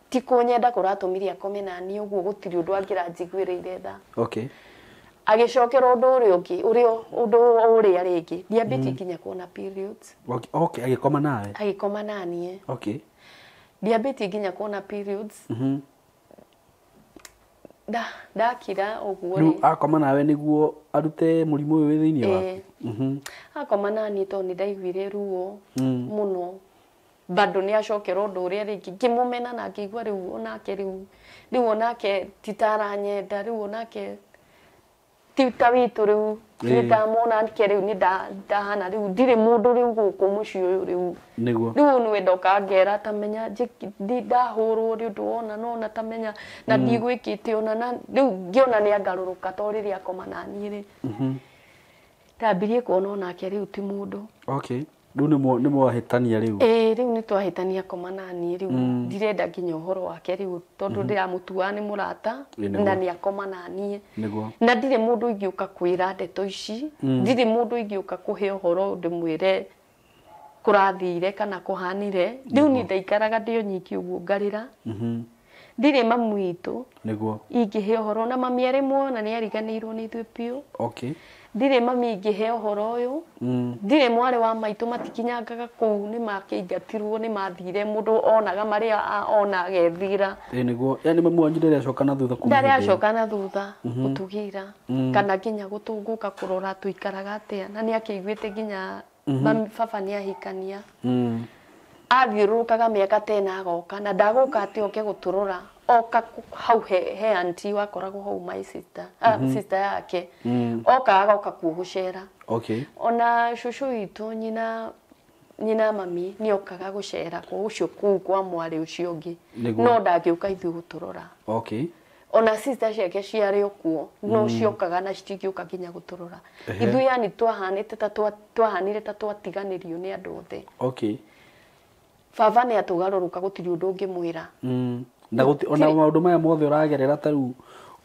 ti kũnyenda kũratũmire akome na niĩ ũguo gũtirĩ ũndũ angĩranjiguĩrĩire tha. Agĩcokera ũndũ ũrĩa ũngĩ ũrĩa ũndũ ũrĩa rĩngĩ ndiambĩtie nginya kuona periods. Agĩkoma nawe. Agĩkoma na niĩ. Ndiambĩtie nginya kuona periods. Ndakira ũguo rĩ. Akoma nawe nĩguo arute mũrimũ ũyũ wĩ thĩinĩ waku. Akoma naniĩ tondũ nĩ ndaiguire ruo mũno. Bado nĩ acokera ũndũ ũrĩa rĩngĩ ngĩmũmena na ngĩigua rĩu onake rĩu onake ti ta aranyenda rĩu onake ti ta witũ rĩu nĩ ndamwona nke rĩu nĩ ndahana rĩu ndirĩ mũndũ rĩu gũkũ mũciĩ ũyũ rĩu. Nĩguo. Rĩu nĩwe ndoka ngera ta menya ndahũrwo nĩ ũndũ wona nona ta menya na ndigwĩkĩte ona na rĩu ngĩona nĩ angarũrũka to rĩrĩa akoma naniĩ rĩ. Ndambirie kuona onake rĩu ti mũndũ. Okay. Rĩu nĩ mwahĩtania rĩu. Ĩĩ rĩu nĩ twahĩtania akoma naniĩ rĩu ndirenda nginya ũhoro wake rĩu tondũ ndĩramũtuaga nĩ mũrata na nĩ akoma naniĩ. Nĩguo. Na ndirĩ mũndũ ingĩũka kwĩra ndeto ici, ndirĩ mũndũ ingĩũka kũhe ũhoro ndĩmwĩre kũrathire kana kũhanire. Rĩu niĩ ndaikaraga ndĩ o nyiki ũguo ngarĩra. Ndirĩ mamu witũ. Nĩguo. Ingĩhe ũhoro na mami arĩ muoyo na nĩ ariganĩirwo nĩ ithuĩ biũ. Okay. Ndirĩ mami ingĩhe ũhoro ũyũ. Ndirĩ mwarĩ wa maitũ matikinyangaga kũu nĩ makĩingatirwo nĩ mathire mũndũ onaga marĩa ona agethira. Ĩĩ nĩguo. Yaani mamu wanyu ndarĩ acoka na thutha kuma Ndarĩ acoka na thutha gũtũgĩra kana nginya gũtũngũka kũrora tũikaraga atĩa na nĩ akĩiguĩte nginya baba nĩ ahikania. Athiũrũrũkaga mĩaka ta ĩna agoka na ndagũka atĩ oke gũtũrora oka hau he auntie wakoragwo hau my sister sister yake oka agoka kuo gũcera. Okay. Ona cũcũ witũ nyina mami nĩ okaga gũcera kwa ũcio kũu kwa mwarĩ ũcio ũngĩ no ndangĩũka ithuĩ gũtũrora. Okay. Ona sister ciake ciarĩ o kuo no ciokaga na citingĩũka nginya gũtũrora. Ithuĩ yani twahanĩte ta twahanire ta twatiganĩrio nĩ andũ othe. Okay. Baba nĩ atũgarũrũka gũtirĩ ũndũ ũngĩmwĩra. Na ona maũndũ maya mothe ũragerera ta rĩu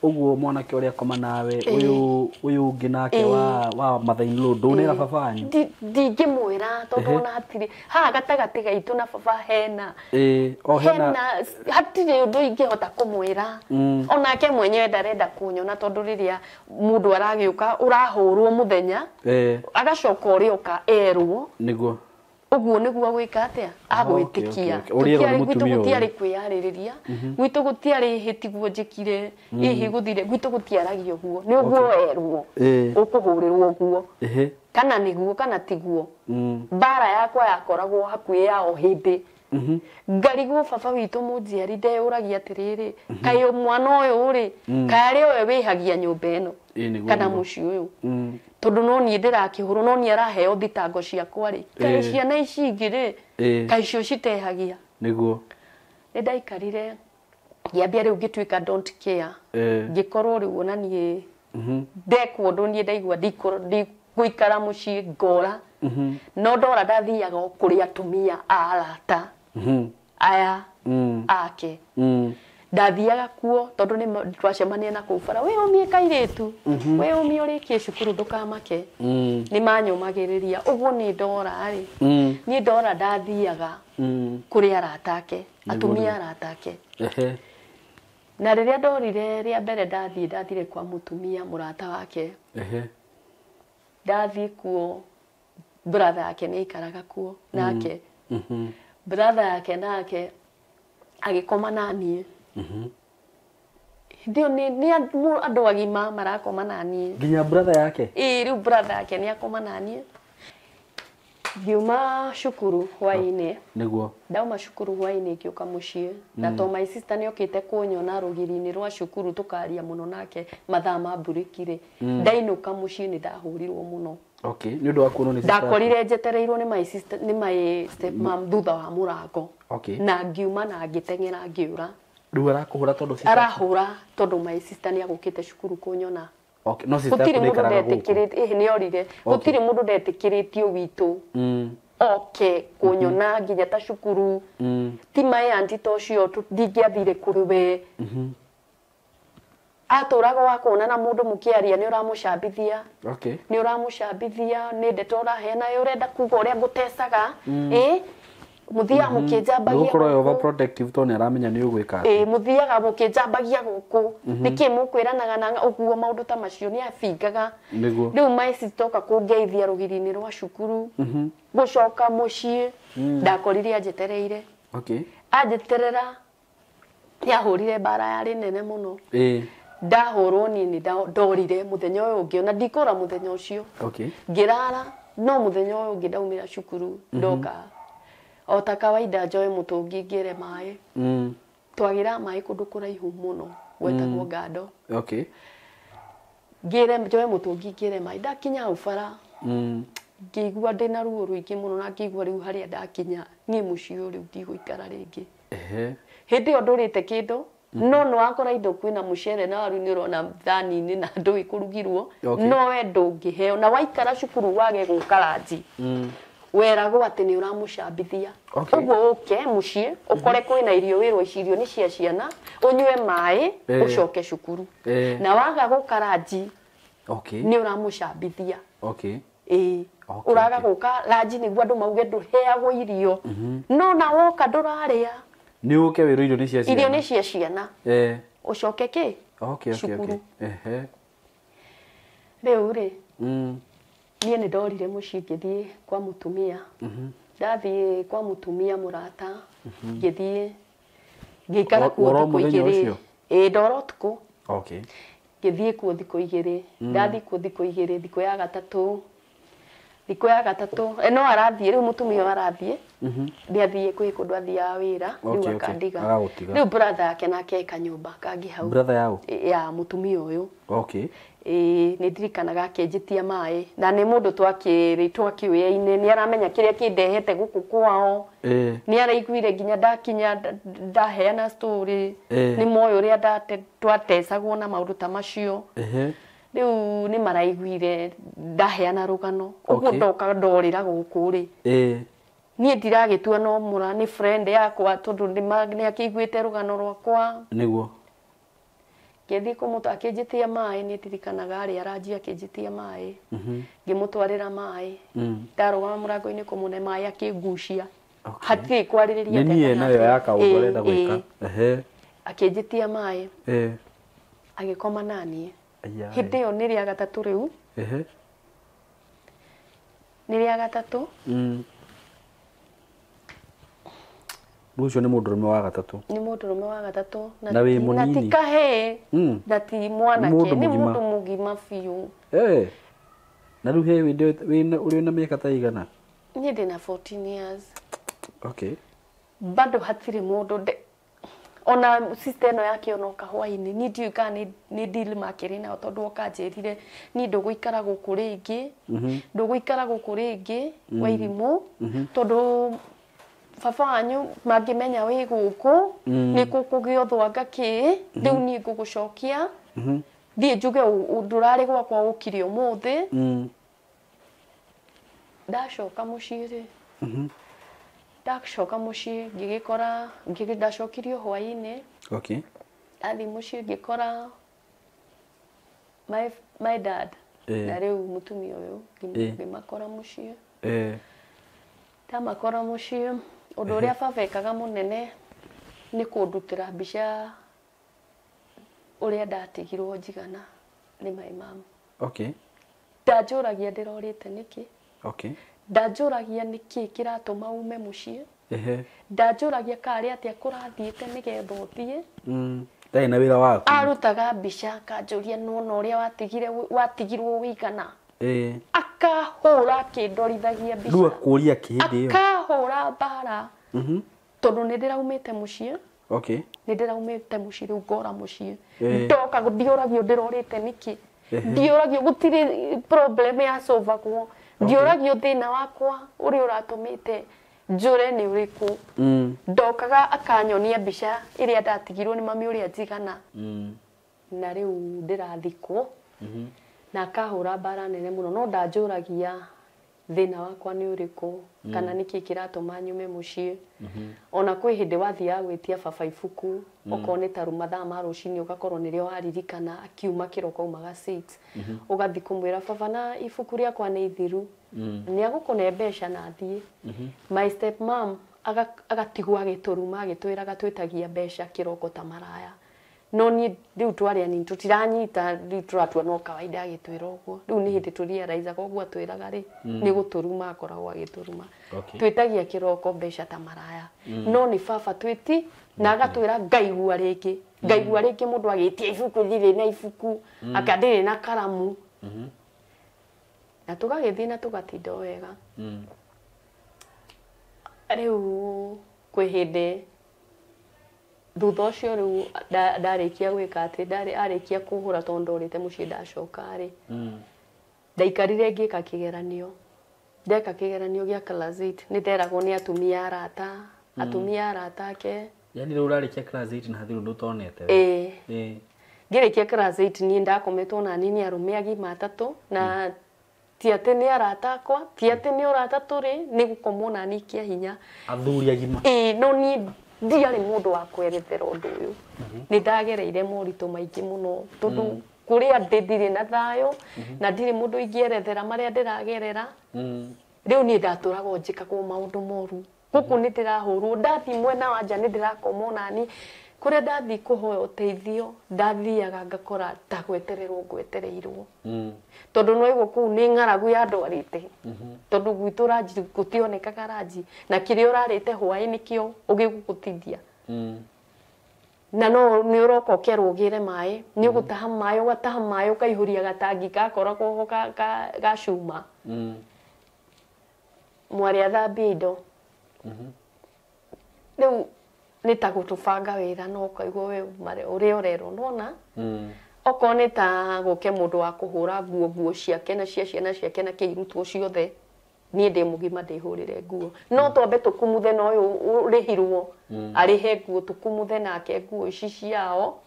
ũguo mwanake ũrĩa akoma nawe ũyũ ũngĩ nake wa mother in law ndũnera baba wanyu. Ndingĩmwĩra tondũ ona hatirĩ haha gatagatĩ gaitũ na baba hena. O hena hatirĩ ũndũ ingĩhota kũmwĩra. Onake mwenyewe ndarenda kũnyona tondũ rĩrĩa mũndũ aragĩũka ũrahũrwo mũthenya agacoka ũrĩoka erwo. Nĩguo. Ũguo nĩguo gwĩka atĩa agwĩtĩkia. Gwitũ gũtiarĩ kwĩyarĩrĩria, gwitũ gũtiarĩ ĩhĩ tiguo njĩkire, ĩhĩ gũthire, gwitũ gũtiaragia ũguo. Nĩ ũguo werwo ũkũhũrĩrwo ũguo kana nĩguo kana tiguo. Mbara yakwa yakoragwo hakuhĩ ya o hĩndĩ. Ngarigwo baba witũ mũnjiari ndeyũragia atĩrĩrĩ, kaĩ mwana ũyũ rĩ, kaĩ arĩ we wĩhagia nyũmba ĩno kana mũciĩ ũyũ. Tondũ no niĩ ndĩrakĩhũrwo no niĩ araheo thitango ciakwa rĩ, kaĩ ciana ici ingĩ rĩ, kaĩ icio citehagia. Nĩguo. Nĩ ndaikarire ngĩambia rĩu ngĩtuĩka don't care. Ngĩkorwo rĩu ona niĩ ndekwo ũndũ niĩ ndaigua ndigũikara mũciĩ ngora. No ndora ndathiaga o kũrĩ atumia a arata aya ake. Ndathiaga kuo tondũ nĩ twacemania na kũu bara, we ũmie kairĩtu, we ũmie ũrĩkie cukuru ndũkamake. Nĩ manyũmagĩrĩria ũguo nĩ ndora rĩ, niĩ ndora ndathiaga kũrĩ arata ake, atumia arata ake. Na rĩrĩa ndorire rĩa mbere ndathiĩ ndathire kwa mũtumia mũrata wake. Ndathiĩ kuo brother yake nĩ aikaraga kuo nake. Brother yake nake agĩkoma naniĩ. Hĩndĩ ĩyo nĩ andũ agima marakoma naniĩ. Nginya brother yake? Ĩĩ rĩu brother yake nĩ akoma naniĩ. Ngiuma cukuru hwaĩ-inĩ. Nĩguo. Ndauma cukuru hwaĩ-inĩ ngĩũka mũciĩ. Na to my sister nĩ okĩte kũnyona rũgiri-inĩ rwa cukuru tũkaria mũno nake mathaa ma mburĩki rĩ. Ndainũka mũciĩ nĩ ndahũrirwo mũno. Okay, nĩ ũndũ wa kuonwo nĩ sister. Ndakorire njetereirwo nĩ my sister, nĩ my step mom thutha wa mũrango. Okay. Na ngiuma na ngĩteng'era ngĩũra. Rĩu arakũhũra tondũ sister arahũra tondũ my sister nĩ agũkĩte cukuru kũnyona. Okay, no sister gũtirĩ mũndũ ndetĩkĩrĩte, ĩhĩ nĩ orire. Gũtirĩ mũndũ ndetĩkĩrĩtio witũ. Oke kũnyona nginya ta cukuru. Ti my auntie ta ũcio ndingĩathire kũrĩ we. Atũraga wa kuona na mũndũ mũkĩaria nĩ ũramũcambithia. Okay. Nĩ ũramũcambithia nĩ ndeto ũraheana ũrenda kuga ũrĩa ngũtecaga. Ĩ mũthiaga mũkĩnjambagia gũkorwo overprotective tondũ nĩ aramenya nĩ ũgwĩka. Ĩ mũthiaga mũkĩnjambagia gũkũ. Nĩkĩ mũkwĩranaga na ũguo maũndũ ta macio nĩ abingaga. Nĩguo. Rĩu my sister oka kũngeithia rũgiri-inĩ rwa cukuru. Gũcoka mũciĩ ndakorire anjetereire. Okay. Anjeterera nĩ ahũrire mbara yarĩ nene mũno. Ĩ Ndahũrwo niĩ nĩ ndorire mũthenya ũyũ ũngĩ ona ndikũra mũthenya ũcio. Okay. Ngĩrara no mũthenya ũyũ ũngĩ ndaumĩra cukuru ndoka. O ta kawaida njoe mũtũngi ngĩre maĩ. Twagĩra maĩ kũndũ kũraihu mũno gwetagwo Ngando. Okay. Ngĩre njoe mũtũngi ngĩre maĩ ndakinya hau bara. Ngĩigua ndĩna ruo rũingĩ mũno na ngĩigua rĩu harĩa ndakinya niĩ mũciĩ ũyũ rĩu ndigũikara rĩngĩ. Hĩndĩ ĩyo ndũrĩte kĩndũ no nĩ wakora indo kwĩna mũcere na waru nĩ ũrona thani-inĩ na ndũĩ kũrugirwo. No we ndũngĩheo na waikara cukuru wage gũka ranji. Weragwo atĩ nĩ ũramũcambithia. Ũguo ũke mũciĩ ũkore kwĩna irio wĩrwo ici irio nĩ cia ciana ũnyue maĩ ũcoke cukuru. Na waga gũka ranji nĩ ũramũcambithia. Ũraga gũka ranji nĩguo andũ mauge ndũheagwo irio. No na woka ndũrarĩa. Nĩ ũke wĩrwo irio nĩ cia ciana. Irio nĩ cia ciana. Ũcoke kĩ? Cukuru. Rĩu rĩ niĩ nĩ ndorire mũciĩ ngĩthiĩ kwa mũtumia. Ndathiĩ kwa mũtumia mũrata ngĩthiĩ ngĩikara kuo thikũ igĩrĩ. Ndora ũtukũ. Ngĩthiĩ kuo thikũ igĩrĩ. Ndathiĩ kuo thikũ igĩrĩ thikũ ya gatatũ. Thikũ ya gatatũ no arathiĩ rĩu mũtumia ũyũ arathiĩ. Nĩ athiĩ kwĩ kũndũ athiaga wĩra rĩu akandiga. Rĩu brother yake nake e kanyũmba kangĩ hau. Brother yao? Ya mũtumia ũyũ. Nĩ ndirikanaga akĩnjĩtia maĩ na nĩ mũndũ twakĩũyaine nĩ aramenya kĩrĩa kĩndehete gũkũ kwao. Nĩ araiguire nginya ndakinya ndaheana story. Nĩ moĩ ũrĩa twatecagwo na maũndũ ta macio. Rĩu nĩ maraiguire ndaheana rũgano. Ũguo ndoka ndorĩra gũkũ rĩ. Niĩ ndiragĩtua no mũra nĩ friend yakwa tondũ nĩ akĩiguĩte rũgano rwakwa. Nĩguo. Ngĩthiĩ kũmũta akĩnjĩtia maĩ nĩ ndirikanaga arĩ aranjia akĩnjĩtia maĩ. Ngĩmũtwarĩra maĩ. Ndarũgama mũrango-inĩ kũmũne maĩ akĩngucia. Hatirĩ kwarĩrĩria. Nĩ niĩ nayo ya kaũndũ arenda gwĩka. Akĩnjĩtia maĩ. Agĩkoma naniĩ. Hĩndĩ ĩyo nĩ rĩa gatatũ rĩu. Nĩ rĩa gatatũ. Rũcio nĩ mũndũrũme wa gatatũ. Nĩ mũndũrũme wa gatatũ. Na wĩ mũnini. Na ti kahĩĩ. Na ti mwanake. Nĩ mũndũ mũgima biũ. Na rĩu he ũrĩ na mĩaka ta igana? Niĩ ndĩna 14 years. Bado hatirĩ mũndũ ona sister ĩno yake onoka hwainĩ niĩ ndiũĩ kana nĩ deal makĩrĩ nayo tondũ oka anjĩrire niĩ ndũgũikara gũkũ rĩngĩ. Ndũgũikara gũkũ rĩngĩ Wairimũ tondũ baba wanyu mangĩmenya wĩ gũkũ nĩ gũkũgĩa ũthwanga kĩ rĩu niĩ ngũgũcokia thiĩ njuge ndũrarĩ gwakwa ũkire ũmũthĩ. Ndacoka mũciĩ rĩ ndacoka mũciĩ ngĩgĩkora ndacokirio hwainĩ. Ndathiĩ mũciĩ ngĩkora my dad na rĩu mũtumia ũyũ ngĩmakora mũciĩ. Ndamakora mũciĩ ũndũ ũrĩa baba ekaga mũnene nĩ kũndutĩra mbica ũrĩa ndatigirwo njigana nĩ my mom. Ndanjũragia ndĩrorĩte nĩkĩ. Ndanjũragia nĩkĩ kĩratũma ume mũciĩ. Ndanjũragia karĩ atĩa kũrathiĩte nĩgetha ũthiĩ. Ndarĩ na wĩra waku. Arutaga mbica akanjũria nĩwona ũrĩa watigirwo wĩigana. Akahũra akĩndorithagia mbica. Rĩu akũria kĩ hĩndĩ ĩyo? Akahũra mbara. Tondũ nĩ ndĩraumĩte mũciĩ. Nĩ ndĩraumĩte mũciĩ rĩu ngora mũciĩ. Ndoka ndiũragio ndĩrorĩte nĩkĩ. Ndiũragio gũtirĩ problem ya solvagwo. Ndiũragio thĩna wakwa ũrĩa ũratũmĩte njũre nĩ ũrĩkũ. Ndokaga akanyonia mbica ĩrĩa ndatigirwo nĩ mami ũrĩa njigana. Na rĩu ndĩrathikwo. Na akahũra mbara nene mũno no ndanjũragia thĩna wakwa nĩ ũrĩkũ kana nĩkĩ kĩratũma nyume mũciĩ. Ona kwĩ hĩndĩ wathiaga gwĩtia baba ibuku okorwo nĩ ta mathaa ma rũcinĩ ũgakorwo nĩrĩo waririkana akiuma kĩroko aumaga 6 ũgathiĩ kũmwĩra baba na ibuku rĩakwa nĩ ithiru. Nĩ agũkũne mbeca na athiĩ. My step mom agatigwo agĩtũruma agĩtwĩraga twĩtagia mbeca kĩroko ta maraya. No niĩ rĩu twarĩ anini tũtiranyita rĩu tũratua no kawaida agĩtwĩra ũguo. Rĩu nĩ hĩndĩ tũrealize ũguo atwĩraga rĩ nĩ gũtũruma akoragwo agĩtũruma. Twĩtagia kĩroko mbeca ta maraya. No nĩ baba twĩti na agatwĩra ngaigua rĩngĩ. Ngaigua rĩngĩ mũndũ agĩtia ibuku ndirĩ na ibuku aka ndirĩ na karamu. Na tũgagĩthiĩ na tũgatinda o wega. Rĩu kwĩ hĩndĩ thutha ũcio rĩu ndarĩkia gwĩka atĩ ndarĩ arĩkia kũhũra tondũ ndorĩte mũciĩ ndacoka rĩ ndaikarire ngĩka kĩgeranio ndeka kĩgeranio gĩa class 8 nĩ nderagwo nĩ atumia arata atumia arata ake. Yani rĩu ũrarĩkia class 8 na hatirĩ ũndũ ũtonete? Ĩĩ. Ngĩrĩkia class 8 niĩ ndakometwo na nini arũme agima atatũ na ti atĩ nĩ arata akwa ti atĩ nĩ ũrata tũrĩ nĩ gũkomwo na niĩ kĩa hinya. Athuri agima? Ĩĩ, no niĩ ndiarĩ mũndũ wa kwerethera ũndũ ũyũ. Nĩ ndagereire moritũ maingĩ mũno tondũ kũrĩa ndĩ ndirĩ na thayũ na ndirĩ mũndũ ingĩerethera marĩa ndĩragerera. Rĩu niĩ ndatũraga njĩkagwo maũndũ moru. Gũkũ nĩ ndĩrahũrwo ndathiĩ mwena wa nja nĩ ndĩrakomwo nani kũrĩa ndathiĩ kũhoya ũteithio ndathiaga ngakora ta gwetererwo ngwetereirwo. Tondũ no igua kũu nĩ ng'aragu yandwarĩte. Tondũ gwitũ ranji gũtionekaga ranji na kĩrĩa ũrarĩte hwaĩ nĩkĩo ũgĩgũtithia. Na no nĩ ũroka ũkerwo ũgĩre maĩ nĩ ũgũtaha maĩ ũgataha maĩ ũkaihũria gatangi gakoragwo ho ga cuma. Mwarĩ athambie indo. Rĩu nĩ ta gũtũbanga wĩra no ũkaigua we ũrĩa ũrerwo nĩwona? Okorwo nĩ ta gũke mũndũ wa kũhũra nguo nguo ciake na cia ciana ciake na kĩirutwo ciothe niĩ ndĩ mũgima ndĩhũrĩre nguo no twambe tũkumuthe na ũyũ ũrĩhirwo arĩhe nguo tũkumuthe nake nguo ici ciao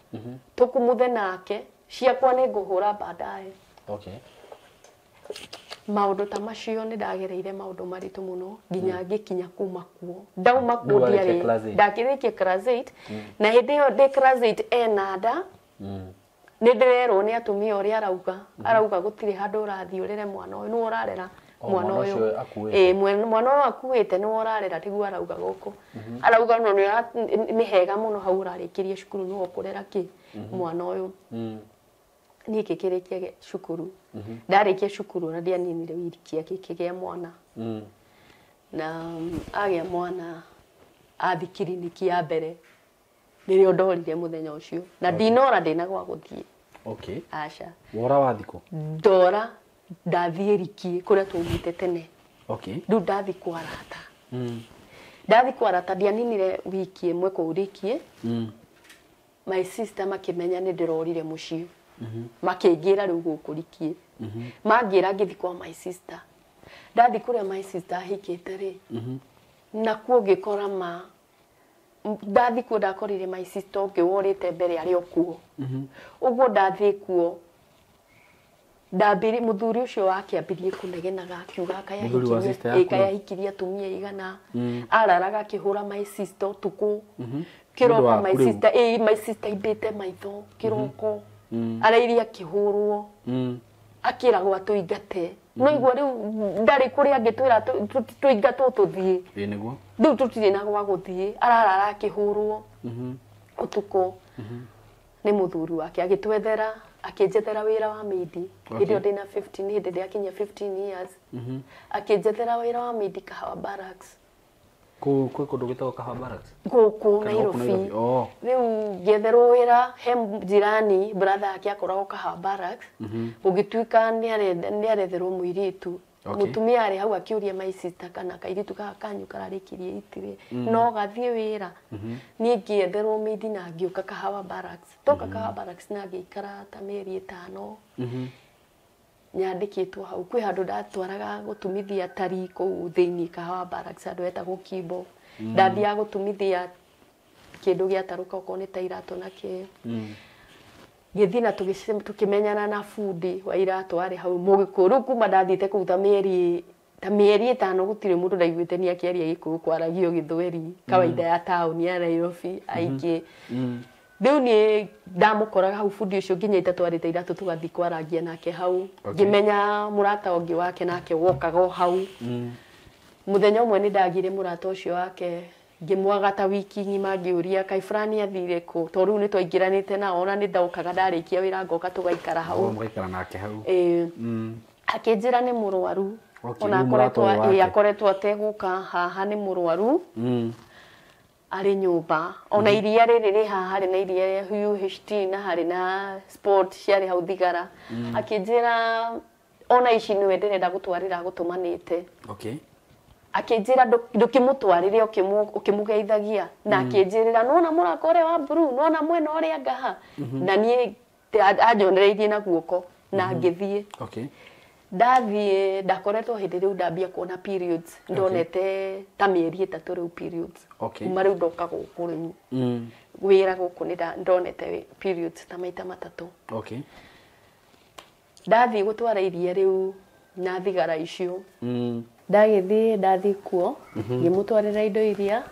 tũkumuthe nake ciakwa nĩ ngũhũra baadaye. Maũndũ ta macio nĩ ndagereire maũndũ maritũ mũno nginya ngĩkinya kuma kuo. Ndauma kuo ndiarĩ ndakĩrĩkia class 8 na hĩndĩ ĩyo ndĩ class 8 ena nda nĩ ndĩrerwo nĩ atumia ũrĩa arauga arauga gũtirĩ handũ ũrathiĩ ũrere mwana ũyũ nĩwe ũrarera mwana ũyũ mwana ũyũ akuĩte nĩwe ũrarera tiguo arauga gũkũ arauga no nĩ hega mũno hau ũrarĩkĩria cukuru nĩwe ũkũrera kĩ mwana ũyũ. Niĩ ngĩkĩrĩkia cukuru ndarĩkia cukuru na ndianinire wiki akĩgĩa mwana na agĩa mwana athi kiriniki ya mbere nĩrĩo ndorire mũthenya ũcio na ndinora ndĩna gwa gũthiĩ. Aca. Wora wathi kũ? Ndora ndathiĩ riki kũrĩa twaumĩte tene. Rĩu ndathi kwa arata. Ndathi kwa arata ndianinire wiki ĩmwe kũu riki. My sister makĩmenya nĩ ndĩrorire mũciĩ. Makĩngĩra rĩu gũkũ riki. Mangĩra ngĩthiĩ kwa my sister. Ndathi kũrĩa my sister ahikĩte rĩ. Nakuo ngĩkora ma ndathi kuo ndakorire my sister ũngĩ worĩte mbere arĩ o kuo. Ũguo ndathiĩ kuo ndambiri mũthuri ũcio wake ambirie kũnegenaga akiuga akayahikirie atumia igana araraga akĩhũra my sister ũtukũ kĩroko my sister my sister imbĩte maitho kĩroko arairie akĩhũrwo akĩragwo atũingate no igua rĩu ndarĩ kũrĩa angĩtwĩra tũingatwo tũthiĩ. Rĩu tũtirĩ na gwa gũthiĩ ararara akĩhũrwo ũtukũ nĩ mũthuri wake agĩtwethera akĩnjethera wĩra wa maidi hĩndĩ ĩyo ndĩna 15 hĩndĩ ndĩakinyia 15 years akĩnjethera wĩra wa maidi Kahawa Barracks. Kwĩ kũndũ gwĩtagwo Kahawa Barracks? Gũkũ Nairobi. Rĩu ngĩetherwo wĩra he jirani brother ake akoragwo Kahawa Barracks gũgĩtuĩka nĩ aretherwo mũirĩtu. Mũtumia arĩ hau akĩũria my sister kana kairĩtu gaka kanyu kararĩkirie itirĩ no gathiĩ wĩra. Niĩ ngĩetherwo maidi na ngĩũka Kahawa Barracks. Ndoka Kahawa Barracks na ngĩikara ta mĩeri 5 nyandĩkĩtwo hau kwĩ handũ ndatwaraga gũtumithia tari kũu thĩinĩ Kahawa Barracks handũ hetagwo Kimbo. Ndathiaga gũtumithia kĩndũ gĩatarũka okorwo nĩ ta iratũ na kĩ. Ngĩthiĩ na tũkĩmenyana na bundi wa iratũ arĩ hau Mũgĩkũyũ. Rĩu kuma ndathiĩte kũu ta mĩeri 5 gũtirĩ mũndũ ndaiguĩte nĩ akĩaria Gĩkũyũ kwaragio Gĩthweri kawaida ya taũni ya Nairobi aingĩ. Rĩu niĩ ndamũkoraga hau bundi ũcio nginya itatwarĩte iratũ tũgathiĩ kwarangia nake hau. Ngĩmenya mũrata ũngĩ wake nake wokaga o hau. Mũthenya ũmwe nĩ ndagire mũrata ũcio wake Ngĩmwaga ta wiki ng'ima ngĩũria kaĩ fulani athire kũ, tondũ rĩu nĩ twaingĩranĩte nao, ona nĩ ndokaga ndarĩkia wĩra ngoka tũgaikara hau. Mũgaikara nake hau. Ĩĩ. Akĩnjĩra nĩ mũrwaru. Okay, ona rĩu mũrata ũyũ wake. Akoretwo ategũka haha, nĩ mũrwaru. Arĩ nyũmba. Ona iria rĩrĩ rĩ haha, harĩ na iria rĩa UHT na harĩ na sport ciarĩ hau thigara. Akĩnjĩra ona ici nĩwe ndĩrenda gũtwarĩra gũtũmanĩte. Okay. Akĩnjĩra ndũkĩmũtwarĩre ũkĩmũgeithagia. Na akĩnjĩrĩra nĩwona mũrango ũrĩa wa blue, nĩwona mwena ũrĩa ngaha. Na niĩ anjonereirie na guoko na ngĩthiĩ. Okay. Ndathiĩ ndakoretwo hĩndĩ rĩu ndambia kuona periods, ndonete ta mĩeri 3 rĩu periods. Okay. Kuma rĩu ndoka gũkũ rĩu. Wĩra gũkũ nĩ ndonete periods ta maita 3. Okay. Ndathiĩ gũtwara iria rĩu na thigara icio. Ndagĩthiĩ ndathiĩ kuo, ngĩmũtwarĩra indo iria.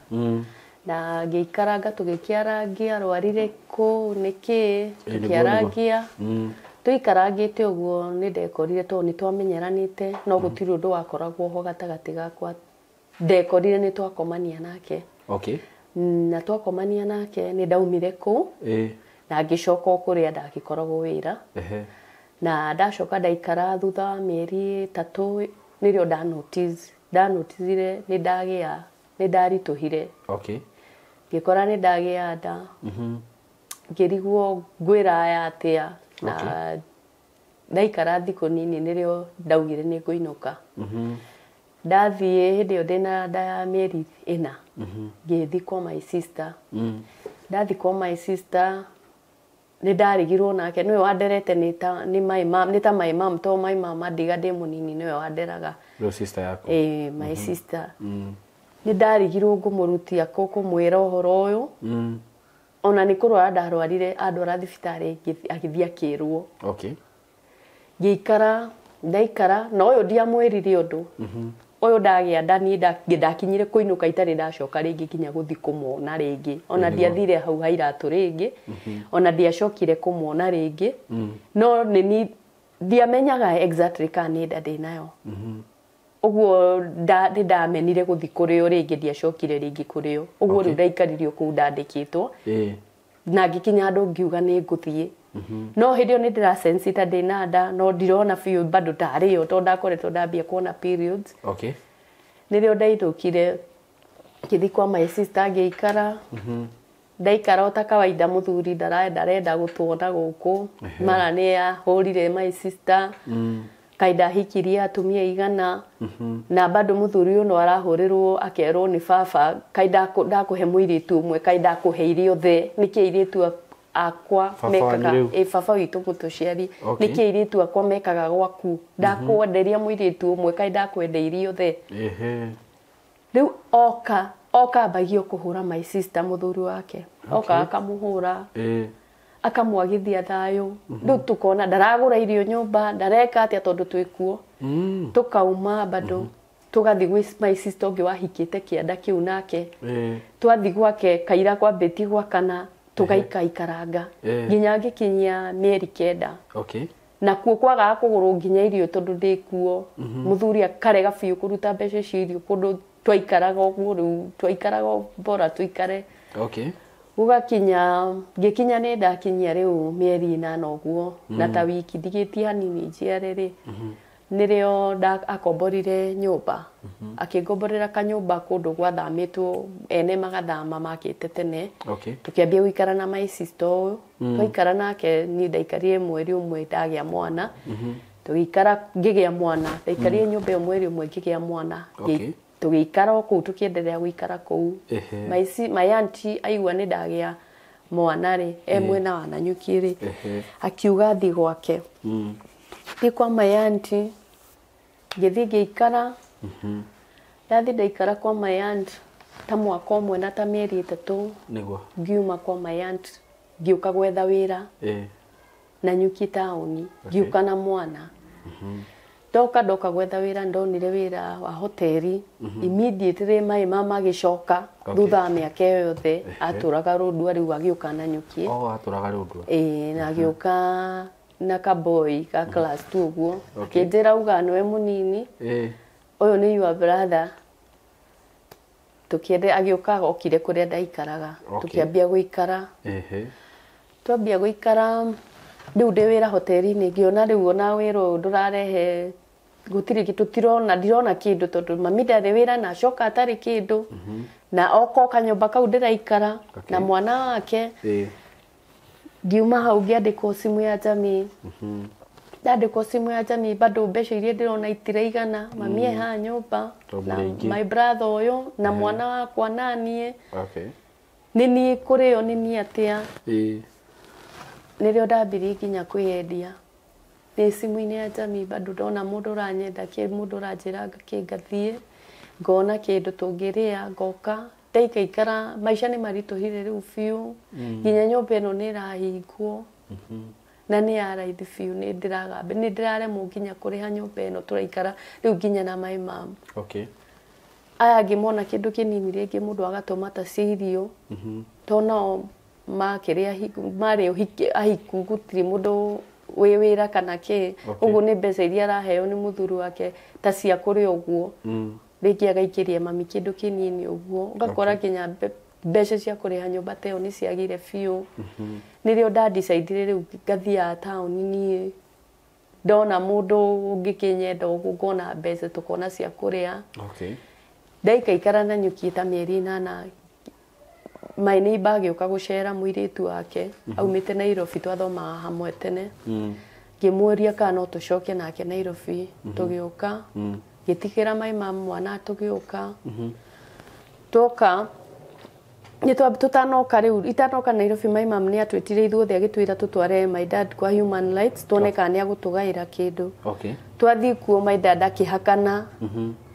Na ngĩikaranga tũgĩkĩarangia, arwarire kũ, nĩkĩ, tũkĩarangia. Tũikarangĩte ũguo nĩ ndekorire tondũ nĩ twamenyeranĩte, no gũtirĩ ũndũ wakoragwo ho gatagatĩ gakwa. Ndekorire nĩ twakomania nake. Okay. Na twakomania nake nĩ ndaumire kũu. Na ngĩcoka o kũrĩa ndagĩkoragwo wĩra. Na ndacoka ndaikara thutha wa mĩeri 3 nĩrĩo ndanotice. Ndanoticire nĩ ndagĩa, nĩ ndaritũhire. Okay. Ngĩkora nĩ ndagĩa nda. Ngĩrigwo ngwĩra aya atĩa. Na ndaikara thikũ nini nĩrĩo ndaugire nĩ ngũinũka. Ndathiĩ hĩndĩ ĩyo ndĩna nda ya mĩeri 4. Ngĩthiĩ kwa my sister. Ndathiĩ kwa my sister nĩ ndarigirwo nake, nĩwe wanderete nĩ ta, nĩ my mom, nĩ ta my mom, to my mom andiga ndĩ mũnini nĩwe wanderaga. Rĩu sister yaku? Ĩĩ, my sister. Nĩ ndarigirwo ngũmũrutia kũ, kũmwĩra ũhoro ũyũ. Ona nĩ kũrwara ndarwarire, andwara thibitarĩ agĩthiĩ akĩrwo. Okay. Ngĩikara, ndaikara, na ũyũ ndiamwĩrire ũndũ. Ũyũ ndagĩa nda, niĩ ndakinyire kũinũka itarĩ ndacoka rĩngĩ nginya gũthiĩ kũmwona rĩngĩ. Ona ndiathire hau ha iratũ rĩngĩ. Ona ndiacokire kũmwona rĩngĩ. No nĩ ni ndiamenyaga exactly kana nĩ nda ndĩnayo. Ũguo nĩ ndamenire gũthiĩ kũrĩo rĩngĩ, ndiacokire rĩngĩ kũrĩo. Ũguo rĩu ndaikaririo kũu ndandĩkĩtwo. Na ngĩkinya handũ ngiuga nĩ ngũthiĩ. No hĩndĩ ĩyo nĩ ndĩrasense ta ndĩna nda, no ndirona biũ bado tarĩ yo tondũ ndakoretwo ndambia kuona periods. Okay. Nĩrĩo ndainũkire ngĩthiĩ kwa my sister ngĩikara. Ndaikara o ta kawaida, mũthuri ndarenda gũtuona gũkũ. Mara nĩ ahũrire my sister. Kaĩ ndahikirie atumia igana. Na bado mũthuri ũyũ no arahũrĩrwo akerwo nĩ baba, kaĩ ndakũhe mũirĩtu ũmwe, kaĩ ndakũhe irio the, nĩkĩ airĩtu akwa mekaga? Ĩ baba witũ mũtũciari. Nĩkĩ airĩtu akwa mekaga gwaku? Ndakwenderia mũirĩtu ũmwe, kaĩ ndakwendeirie othe. Rĩu oka ambagio kũhũra my sister mũthuri wake. Oka akamũhũra. Akamwagithia thayũ. Rĩu tukona ndaragũra irio nyũmba, ndareka atĩa tondũ twĩkuo. Tũkauma bado tũgathiĩ gwĩ my sister ũngĩ wahikĩte kĩanda kĩu nake. Twathiĩ gwake kaira kwambĩtie gwakana, tũgaikaikaranga nginya ngĩkinyia mĩeri 9. Okay. Na kuo kwagaga kũgũrwo nginya irio tondũ ndĩkuo. Mũthuri akarega biũ kũruta mbeca cia irio kũndũ twaikaraga ũguo, rĩu twaikaraga bora tũikare. Okay. Gũgakinya, ngĩkinya nĩ ndakinyia rĩu mĩeri 8 ũguo, na ta wiki ndigĩtie hanini njiare rĩ. Nĩrĩo akomborire nyũmba. Akĩngomborera kanyũmba kũndũ gwathamĩtwo, ene magathama makĩte tene. Okay. Tũkĩambia gũikara na my sister ũyũ. Twaikara nake, niĩ ndaikarire mweri ũmwe ndagĩa mwana. Tũgĩikara ngĩgĩa mwana, ndaikarire nyũmba ĩyo mweri ũmwe ngĩgĩa mwana. Okay. Tũgĩikara o kũu, tũkĩenderea gũikara kũu. My auntie aigua nĩ ndagĩa mwana rĩ, e mwena wa Nanyuki rĩ, akiuga thiĩ gwake. Thiĩ kwa my auntie, ngĩthiĩ ngĩikara. Ndathiĩ ndaikara kwa my aunt ta mwaka ũmwe na ta mĩeri 3. Nĩguo. Ngiuma kwa my aunt ngĩũka gwetha wĩra. Nanyuki taũni, ngĩũka na mwana. Ndoka gwetha wĩra, ndonire wĩra wa hoteli. Immediately my mama agĩcoka thutha wa mĩaka ĩyo yothe atũraga Rũndua, rĩu agĩũka Nanyuki. Oh, atũraga Rũndua. Ĩĩ, na agĩũka na kaboy ka class 2 ũguo. Akĩnjĩra auga nĩwe mũnini. Ũyũ nĩ your brother. Tukiende agĩũka okire kũrĩa ndaikaraga. Tukiambia gũikara. Twambia gũikara rĩu ndĩ wĩra hoteli-inĩ ngĩona rĩu ona wĩra ũyũ ndũrarehe gũtirĩ tũtirona ndirona kĩndũ tondũ mami ndarĩ wĩra na acoka atarĩ kĩndũ. Na oko kanyũmba kau ndĩraikara na mwana wake. Ngiuma hau ngĩandĩkwo simu ya jamii. Ndandĩkwo simu ya jamii bado mbeca iria ndĩrona itiraigana. Mami e haha nyũmba na my brother ũyũ na mwana wakwa naniĩ. Nĩ niĩ kũrĩo nĩ niĩ atĩa. Nĩrĩo ndambirie nginya kwĩyendia. Ndĩ simu-inĩ ya jamii bado ndona mũndũ ũranyenda kĩ mũndũ ũranjĩra kĩ ngathiĩ ngona kĩndũ tũngĩrĩa ngoka ndaikaikara maica nĩ maritũhire rĩu biũ. Nginya nyũmba ĩno nĩ ĩrahingwo. Na nĩ ya raithi biũ nĩ ndĩraremwo nginya kũrĩha nyũmba ĩno tũraikara rĩu nginya na my mom. Aya angĩ mona kĩndũ kĩnini rĩngĩ mũndũ agatũma ta cia irio. To nao makĩrĩa marĩ ahiku gũtirĩ mũndũ wĩ wĩra kana kĩ. Ũguo nĩ mbeca iria araheo nĩ mũthuri wake ta cia kũrĩa ũguo. Rĩngĩ agaikĩria mami kĩndũ kĩnini ũguo. Ũgakora nginya mbeca cia kũrĩha nyũmba ta ĩyo nĩ ciagire biũ. Nĩrĩo ndandicaidire rĩu ngathiaga taũni niĩ. Ndona mũndũ ũngĩkĩnyenda ũguo ngona mbeca tũkona cia kũrĩa. Ndaikaikara na nyuki ta mĩeri 8. My neighbor agĩũka gũcera mũirĩtu wake aumĩte Nairobi twathomaga hamwe tene. Ngĩmũria kana no tũcoke nake Nairobi. Tũgĩũka. Ngĩtigĩra my mom mwana tũgĩũka. Twoka tũtanoka rĩu itanoka Nairobi my mom nĩ atwĩtire ithuothe agĩtwĩra tũtware my dad kwa Human Rights tuone kana nĩ agũtũgaĩra kĩndũ. Twathiĩ kuo my dad akĩhakana.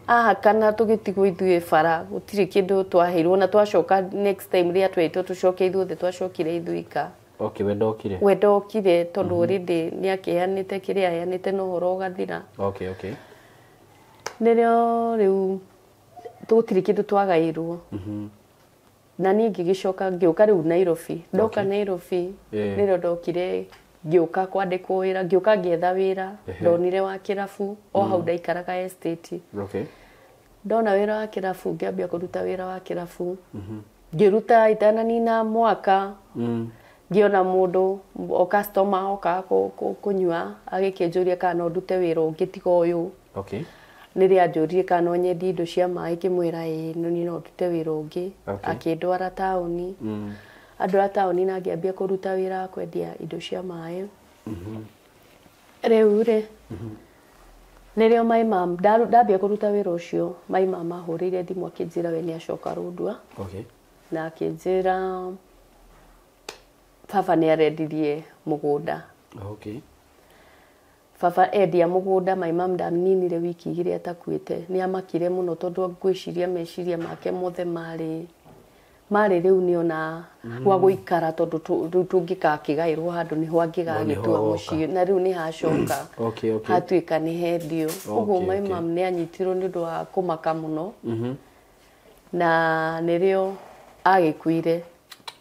Ahakana tũgĩtigwo ithuĩ bara gũtirĩ kĩndũ twaheirwo na twacoka next time rĩrĩa twerirwo tũcoke ithuothe twacokire ithuika. We ndokire. We ndokire tondũ already nĩ akĩheanĩte kĩrĩa aheanĩte na ũhoro ũgathira. Nĩrĩo rĩu tũtirĩ kĩndũ twagaĩirwo. Na niĩ ngĩgĩcoka ngĩũka rĩu Nairobi. Ndoka Nairobi nĩrĩo ndokire ngĩũka kwandĩkwo wĩra ngĩũka ngĩetha wĩra ndonire wa kĩrabu o hau ndaikaraga estate. Ndona wĩra wa kĩrabu ngĩambia kũruta wĩra wa kĩrabu. Ngĩruta itananina mwaka. Ngĩona mũndũ o customer oka kũnyua agĩkĩnjũria kana no ndute wĩra ũngĩ tiga ũyũ. Nĩrĩa anjũririe kana no nyendie indo cia maĩ ngĩmwĩra ĩĩ niĩ no ndute wĩra ũngĩ. Akĩndwara taũni. Andwara taũni na ngĩambia kũruta wĩra wa kwendia indo cia maĩ. Rĩu rĩ nĩrĩo my mom ndambia kũruta wĩra ũcio my mom ahũrĩire thimũ akĩnjĩra we nĩ acoka Rũndua. Na akĩnjĩra baba nĩ arendirie mũgũnda. Baba endia mũgũnda my mom ndaninire wiki 2 atakuĩte. Nĩ amakire mũno tondũ ngwĩciria meciria make mothe marĩ rĩu nĩona gwa gũikara tondũ rĩu tũngĩgakĩgaĩrwo handũ nĩho angĩgagĩtua mũciĩ na rĩu nĩ hacoka. Hatuĩka nĩ hendio. Ũguo my mom nĩ anyitirwo nĩ ũndũ wa kũmaka mũno. Na nĩrĩo agĩkuire.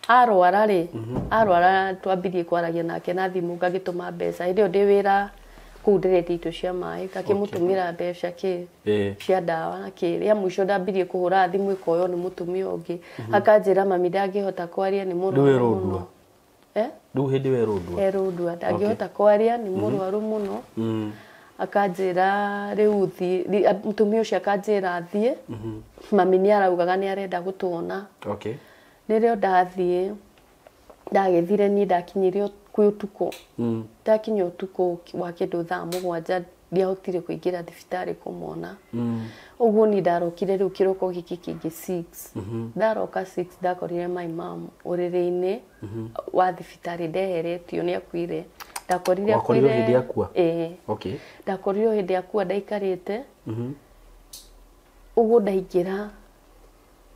Arwara rĩ, arwara twambirie kwaragia nake na thimũ ngagĩtũma mbeca. Hĩndĩ ĩyo ndĩ wĩra kũu ndĩrendia indo cia maĩ ngakĩmũtũmĩra mbeca kĩ cia ndawa na kĩ. Rĩa mũico ndambirie kũhũra thimũ ĩkoywo nĩ mũtumia ũngĩ. Akanjĩra mami ndangĩhota kwaria nĩ mũrwaru mũno. Rĩu hĩndĩ we Rũndua? E Rũndua ndangĩhota kwaria nĩ mũrwaru mũno. Akanjĩra rĩu thiĩ, mũtumia ũcio akanjĩra thiĩ. Mami nĩ araugaga nĩ arenda gũtuona. Nĩrĩo ndathiĩ ndagĩthire niĩ ndakinyire kwĩ ũtukũ. Ndakinya ũtukũ wa kĩndũ thaa 7 ndiahotire kũingĩra thibitarĩ kũmona. Ũguo niĩ ndarokire rĩu kĩroko gĩkĩ kĩngĩ 6. Ndaroka 6 ndakorire my mom ũrĩrĩ-inĩ wa thibitarĩ ndeheretio nĩ akuire. Ndakorire akuire hĩndĩ akua? Ĩĩ. Ndakorire hĩndĩ akua ndaikarĩte. Ũguo ndaingĩra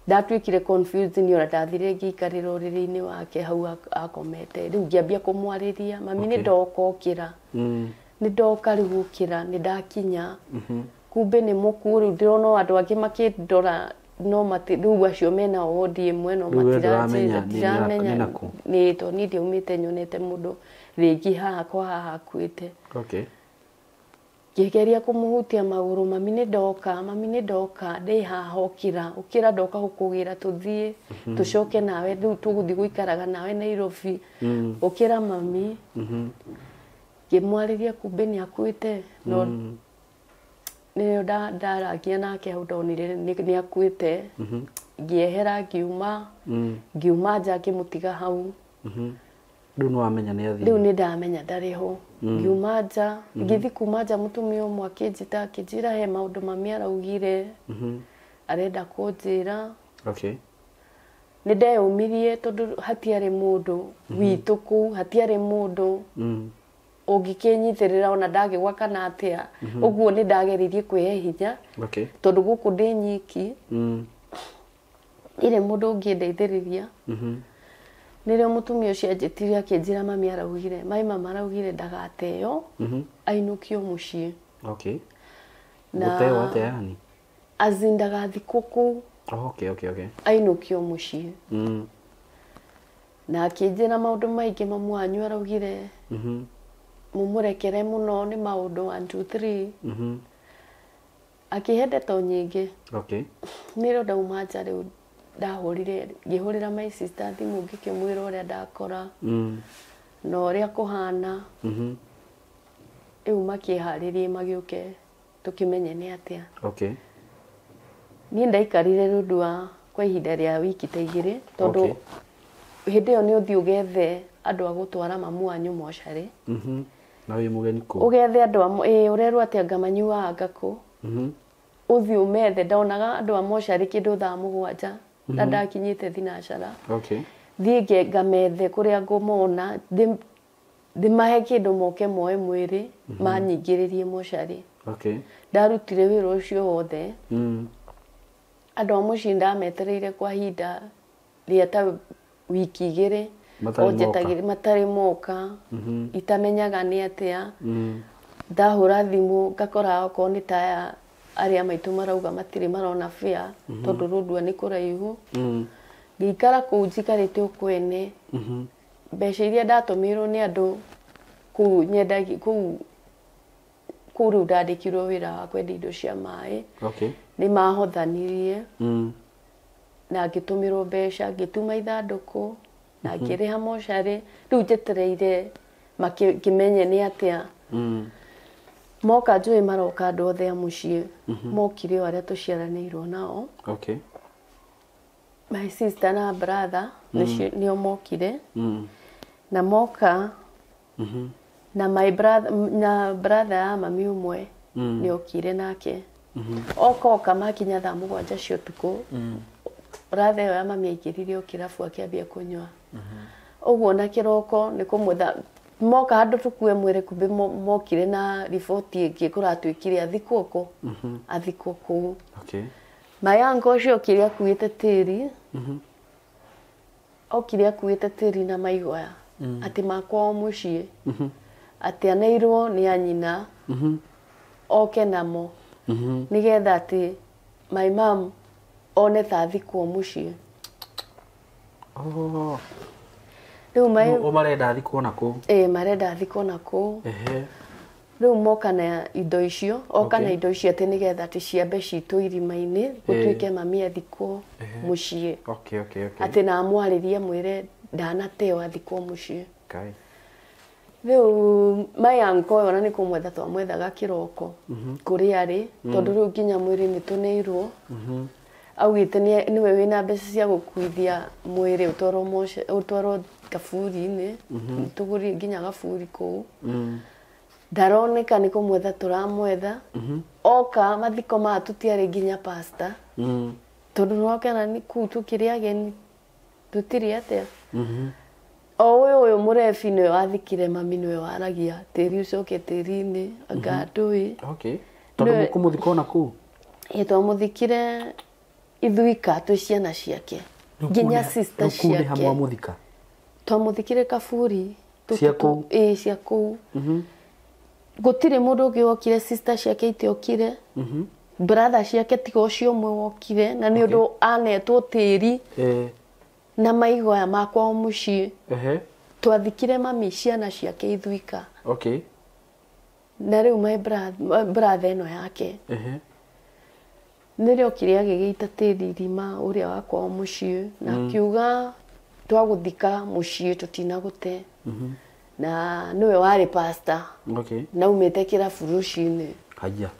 ndatuĩkire confused nĩ ona ndathire ngĩikarĩra ũrĩrĩ-inĩ wake hau akomete. Rĩu ngĩambia kũmwarĩria mami nĩ ndoka ũkĩra. Nĩ ndoka rĩu ũkĩra nĩ ndakinya. Kumbe nĩ mũkuũ rĩu ndĩrona andũ angĩ makĩndora no mati rĩu acio mena wodi ĩmwe no matiranjĩra ndiramenya nĩ tondũ niĩ ndiaumĩte nyonete mũndũ rĩngĩ haha kwa haha akuĩte. Ngĩgeria kũmũhutia magũrũ, mami nĩ ndoka, mami nĩ ndoka, ndĩ haha, ũkĩra, ũkĩra, ndoka gũkũgĩra tũthiĩ, tũcoke nawe, rĩu tũgũthiĩ gũikaraga nawe Nairobi. Ũkĩra mami. Ngĩmwarĩria kumbe nĩ akuĩte, no nĩrĩo ndaragia nake hau ndonire nĩ akuĩte. Ngĩehera ngiuma, ngiuma nja ngĩmũtiga hau. Rĩu nĩ wamenya nĩ athiĩ. Rĩu nĩ ndamenya ndarĩ ho. Ngiuma nja, ngĩthiĩ kuma nja mũtumia ũmwe akĩnjĩta akĩnjĩra he maũndũ mami araugire, arenda kũnjĩra. Okay. Nĩ ndeyũmirie tondũ hatiarĩ mũndũ witũ kũu, hatiarĩ mũndũ ũngĩkĩnyitĩrĩra ona ndagĩgwa kana atĩa. Ũguo nĩ ndageririe kwĩhe hinya. Okay. Tondũ gũkũ ndĩ nyiki. Ndirĩ mũndũ ũngĩndeithĩrĩria. Nĩrĩo mũtumia ũcio anjĩtire akĩnjĩra mami araugire, mai mama araugire ndagateo, ainũkio mũciĩ. Okay. Na Gũteo atĩa yani? As in ndagathikwo kũu. Oh, okay, okay, okay. Ainũkio mũciĩ. Na akĩnjĩra maũndũ maingĩ, mamu wanyu araugire mũmũrekere mũno nĩ maũndũ 1 2 3. Akĩhe ndeto nyingĩ. Okay. Nĩrĩo ndauma nja rĩu ndahũrire, ngĩhũrĩra my sister thimũ ngĩkĩmwĩra ũrĩa ndakora na ũrĩa kũhana. Rĩu makĩharĩrie magĩũke tũkĩmenye nĩ atĩa. Okay. Niĩ ndaikarire Lodwar kwa ihinda rĩa wiki ta igĩrĩ tondũ Okay. hĩndĩ ĩyo nĩ ũthiĩ ũgethe andũ a gũtwara mamu wanyu mocarĩ. Na wĩ mũgeni kũ? Ũgethe andũ a ĩĩ ũrerwo atĩ anga manyuaga anga kũ. Ũthiĩ ũmethe, ndonaga andũ a mocarĩ kĩndũ thaa 7 na ndakinyĩte thinacara. Okay. Thiĩ ngamethe kũrĩa ngũmona, ndĩmahe kĩndũ moke moe mwĩrĩ, manyingĩrĩrie mocarĩ. Okay. Ndarutire wĩra ũcio wothe. Andũ a mũciĩ ndametereire kwa ihinda rĩa ta wiki igĩrĩ. Matarĩ moka. Matarĩ moka. Itamenyaga nĩ atĩa. Ndahũra thimũ ngakora okorwo nĩ taya arĩa maitũ marauga matirĩ marona fare tondũ Lodwar nĩ kũraihu. Ngĩikara kũu njikarĩte o kwene. Mbeca iria ndatũmĩirwo nĩ andũ kũu nyendagia kũu kũu rĩu ndandĩkirwo wĩra wa kwendia indo cia maĩ. Okay. Nĩ mahothanirie. Na ngĩtũmĩrwo mbeca, ngĩtuma ithandũkũ na ngĩrĩha mocarĩ. Rĩu njetereire ngĩmenye nĩ atĩa. Moka njũĩ maroka andũ othe a mũciĩ. Mokire o arĩa tũciaranĩirwo nao. Okay. My sister na brother nĩo mokire. Na moka na my brother, na brother ya mami ũmwe nĩokire nake. Oka makinya thaa 7 cia ũtukũ. Brother ĩyo ya mami aingĩrire o kĩrabu akĩambia kũnyua. Ũguo na kĩroko nĩ kũmwetha moka handũ tũkue mwĩrĩ kumbe mokire na riboti ĩngĩ kũratuĩkire athikwo kũ, athikwo kũu. Okay. My uncle ũcio okire akuĩte tĩri. Okire akuĩte tĩri na maigoya. Atĩ makwa o mũciĩ. Atĩ aneirwo nĩ anyina. Oke namo. Nĩgetha atĩ my mom one ta athikwo mũciĩ. Oh. Rĩu mai O marenda athikwo na kũu? Ĩĩ, marenda athikwo na kũu. Rĩu moka na indo icio, oka na indo icio atĩ nĩgetha atĩ ciambe citũ irima-inĩ, gũtuĩke mami athikwo mũciĩ. Okay, okay, okay. Atĩ na amwarĩrie amwĩre ndanateo athikwo mũciĩ. Kai. Rĩu my uncle ũyũ ona nĩ kũmwetha twamwethaga kĩroko kũrĩa arĩ, tondũ rĩu nginya mwĩrĩ nĩ tũneirwo. Augĩte nĩwe wĩna mbeca cia gũkuithia mwĩrĩ ũtwarwo kaburi-inĩ, tũgũrie nginya kaburi kũu. Ndaroneka nĩ kũmwetha tũramwetha. Oka mathiko maya tũtiarĩ nginya pastor. Tondũ nĩwakena nĩ kũu tũkĩrĩ ageni, tũtirĩ atĩa. O ũyũ mũrebi nĩwe wathikire mami, nĩwe waragia tĩri ũcoke tĩri-inĩ, anga ndũĩ. Okay. Tondũ mũkũmũthika ona kũu? Ĩĩ, twamũthikire ithuika twĩ ciana ciake. Nginya sister Rĩu kũu nĩ ciake. hamwe mwamũthika? Twamũthikire kaburi. Cia kũu? Ĩĩ, cia kũu. Gũtirĩ mũndũ ũngĩ wokire, sister ciake itiokire. Brother ciake tiga ũcio ũmwe wokire, na nĩ ũndũ anetwo tĩri na maigoya makwa o mũciĩ. Twathikire mami ciana ciake ithuika. Okay. Na rĩu my brother ĩno yake nĩrĩokire agĩgĩita tĩri irima ũrĩa wakwa wa mũciĩ na akiuga twagũthika mũciĩ tũtinagũte. Na nĩwe warĩ pastor. Okay. Na umĩte kĩrabu rũcinĩ. Haya.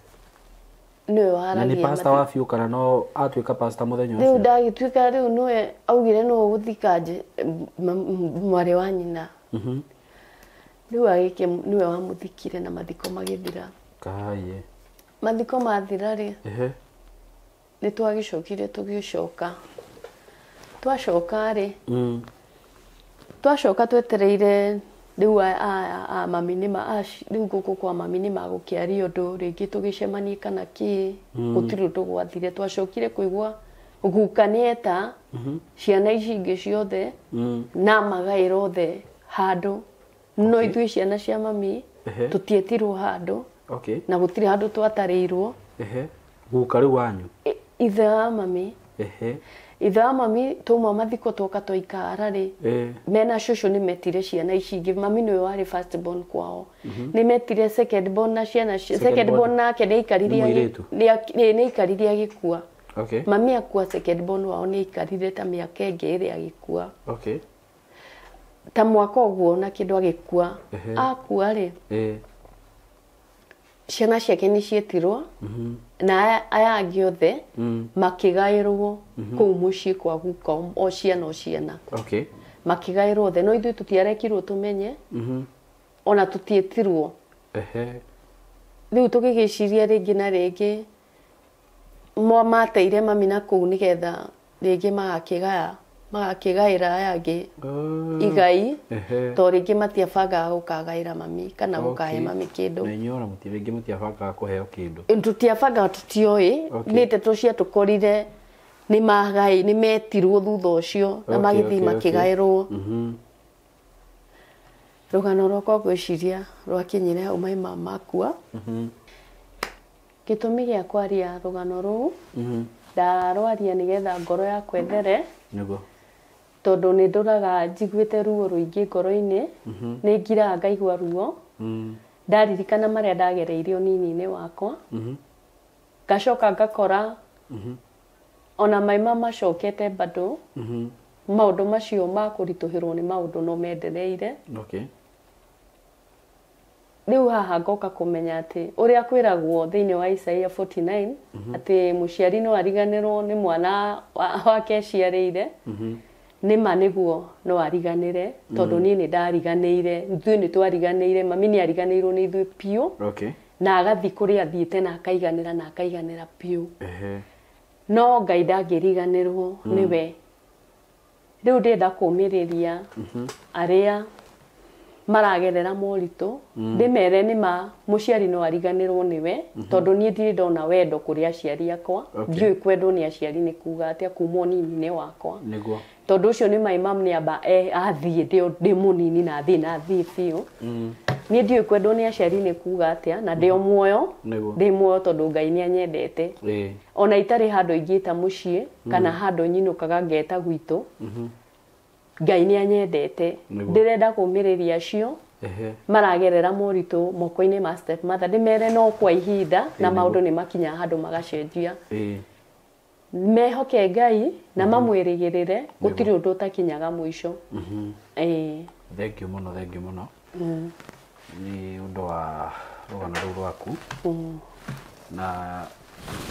Nĩwe Na waragia. nĩ pastor wa biũ kana no atuĩka pastor mũthenya Rĩu ũcio? ndagĩtuĩka rĩu nĩwe augire nĩwe ũgũthika mwarĩ wa nyina. Rĩu agĩke nĩwe wamũthikire na mathiko magĩthira. Kaye. Mathiko mathira rĩ, nĩ twagĩcokire tũgĩcoka. Twacoka rĩ, twacoka twetereire rĩu a mami nĩ ma rĩu gũkũ kwa mami nĩ magũkĩaria ũndũ rĩngĩ tũgĩcemanie kana kĩ, gũtirĩ ũndũ gwathire. Twacokire kũigua guka nĩeta ciana ici ingĩ ciothe na magaĩra othe handũ. No ithuĩ ciana cia mami tũtietirwo handũ. Okay. Na gũtirĩ handũ twatarĩirwo. Guka rĩu wanyu? Ithe wa mami. Ithe wa mami twauma mathiko twoka twaikara rĩ, mena cũcũ nĩ metire ciana ici ingĩ. Mami nĩwe warĩ first born kwao. Nĩ metire second born na ciana second born nake nĩ aikarire agĩkua. Okay. Mami akua second born wao nĩ aikarire ta mĩaka ĩngĩ ĩrĩ agĩkua. Okay. Ta mwaka ũguo na kĩndũ agĩkua. Akua rĩ, ciana ciake nĩ cietirwo na aya angĩ othe makĩgaĩrwo kũu mũciĩ kwa guka o ciana o ciana. Okay. Makĩgaĩrwo othe no ithuĩ tũtiarekirwo tũmenye ona tũtietirwo. Rĩu tũgĩgĩciria rĩngĩ na rĩngĩ mateire mami na kũu nĩgetha rĩngĩ magakĩgaĩra aya angĩ igai to rĩngĩ matiabangaga gũkagaĩra mami kana gũkahe mami kĩndũ. Na inyuĩ ona rĩngĩ mũtiabangaga kũheo kĩndũ. Tũtiabangaga, tũtioĩ. Nĩ ndeto ciatũkorire nĩ magai nĩ metirwo thutha ũcio na magĩthiĩ makĩgaĩrwo. Rũgano rwakwa ngwĩciria rwakinyire hau mai mama akua. Gĩtũmi gĩa kwaria rũgano rũu ndarwaria nĩgetha ngoro yakwa ĩthere. Nĩguo. Tondũ nĩ ndũraga njiguĩte ruo rũingĩ ngoro-inĩ, nĩ ngiraga ngaigua ruo. Ndaririkana marĩa ndagereirie ũnini-inĩ wakwa. Ngacoka ngakora ona mai mama macokete bado maũndũ macio ma kũritũhĩrwo nĩ maũndũ no mendereire. Okay. Rĩu haha ngoka kũmenya atĩ ũrĩa kwĩragwo thĩinĩ wa Isaiah 49 atĩ mũciari no ariganĩrwo nĩ mwana wake eciarĩire, nĩ ma nĩguo no ariganĩre tondũ niĩ nĩ ndariganĩire, ithuĩ nĩ twariganĩire, mami nĩ ariganĩirwo nĩ ithuĩ biũ. Okay. Na agathiĩ kũrĩa athiĩte na akaiganĩra na akaiganĩra biũ. No Ngai ndangĩriganĩrwo nĩwe. Rĩu ndĩrenda kũũmĩrĩria arĩa maragerera moritũ, ndĩmere nĩ ma mũciari no ariganĩrwo nĩwe tondũ niĩ ndirĩ ndona wendo kũrĩ aciari akwa. Ndiũĩ kwendwo nĩ aciari nĩ kuga atĩa kuma ũnini-inĩ wakwa. Nĩguo. Tondũ ũcio nĩ my mum nĩ amba athiĩ ndĩ mũnini na athiĩ na athiĩ biũ. Niĩ ndiũĩ kwendwo nĩ aciari nĩ kuga atĩa na ndĩ o muoyo. Ndĩ muoyo tondũ Ngai nĩ anyendete. Ona itarĩ handũ ingĩta mũciĩ kana handũ nyinũkaga ngeta gwitũ. Ngai nĩ anyendete. Ndĩrenda kũũmĩrĩria acio maragerera moritũ moko-inĩ ma step mother, ndĩmere no kwa ihinda na maũndũ nĩ makinyaga handũ magacenjia. Mehoke Ngai na mamwĩrĩgĩrĩre, gũtirĩ ũndũ ũtakinyaga mũico. Thank you mũno, thank you mũno. Nĩ ũndũ wa rũgano rũu rwaku. Na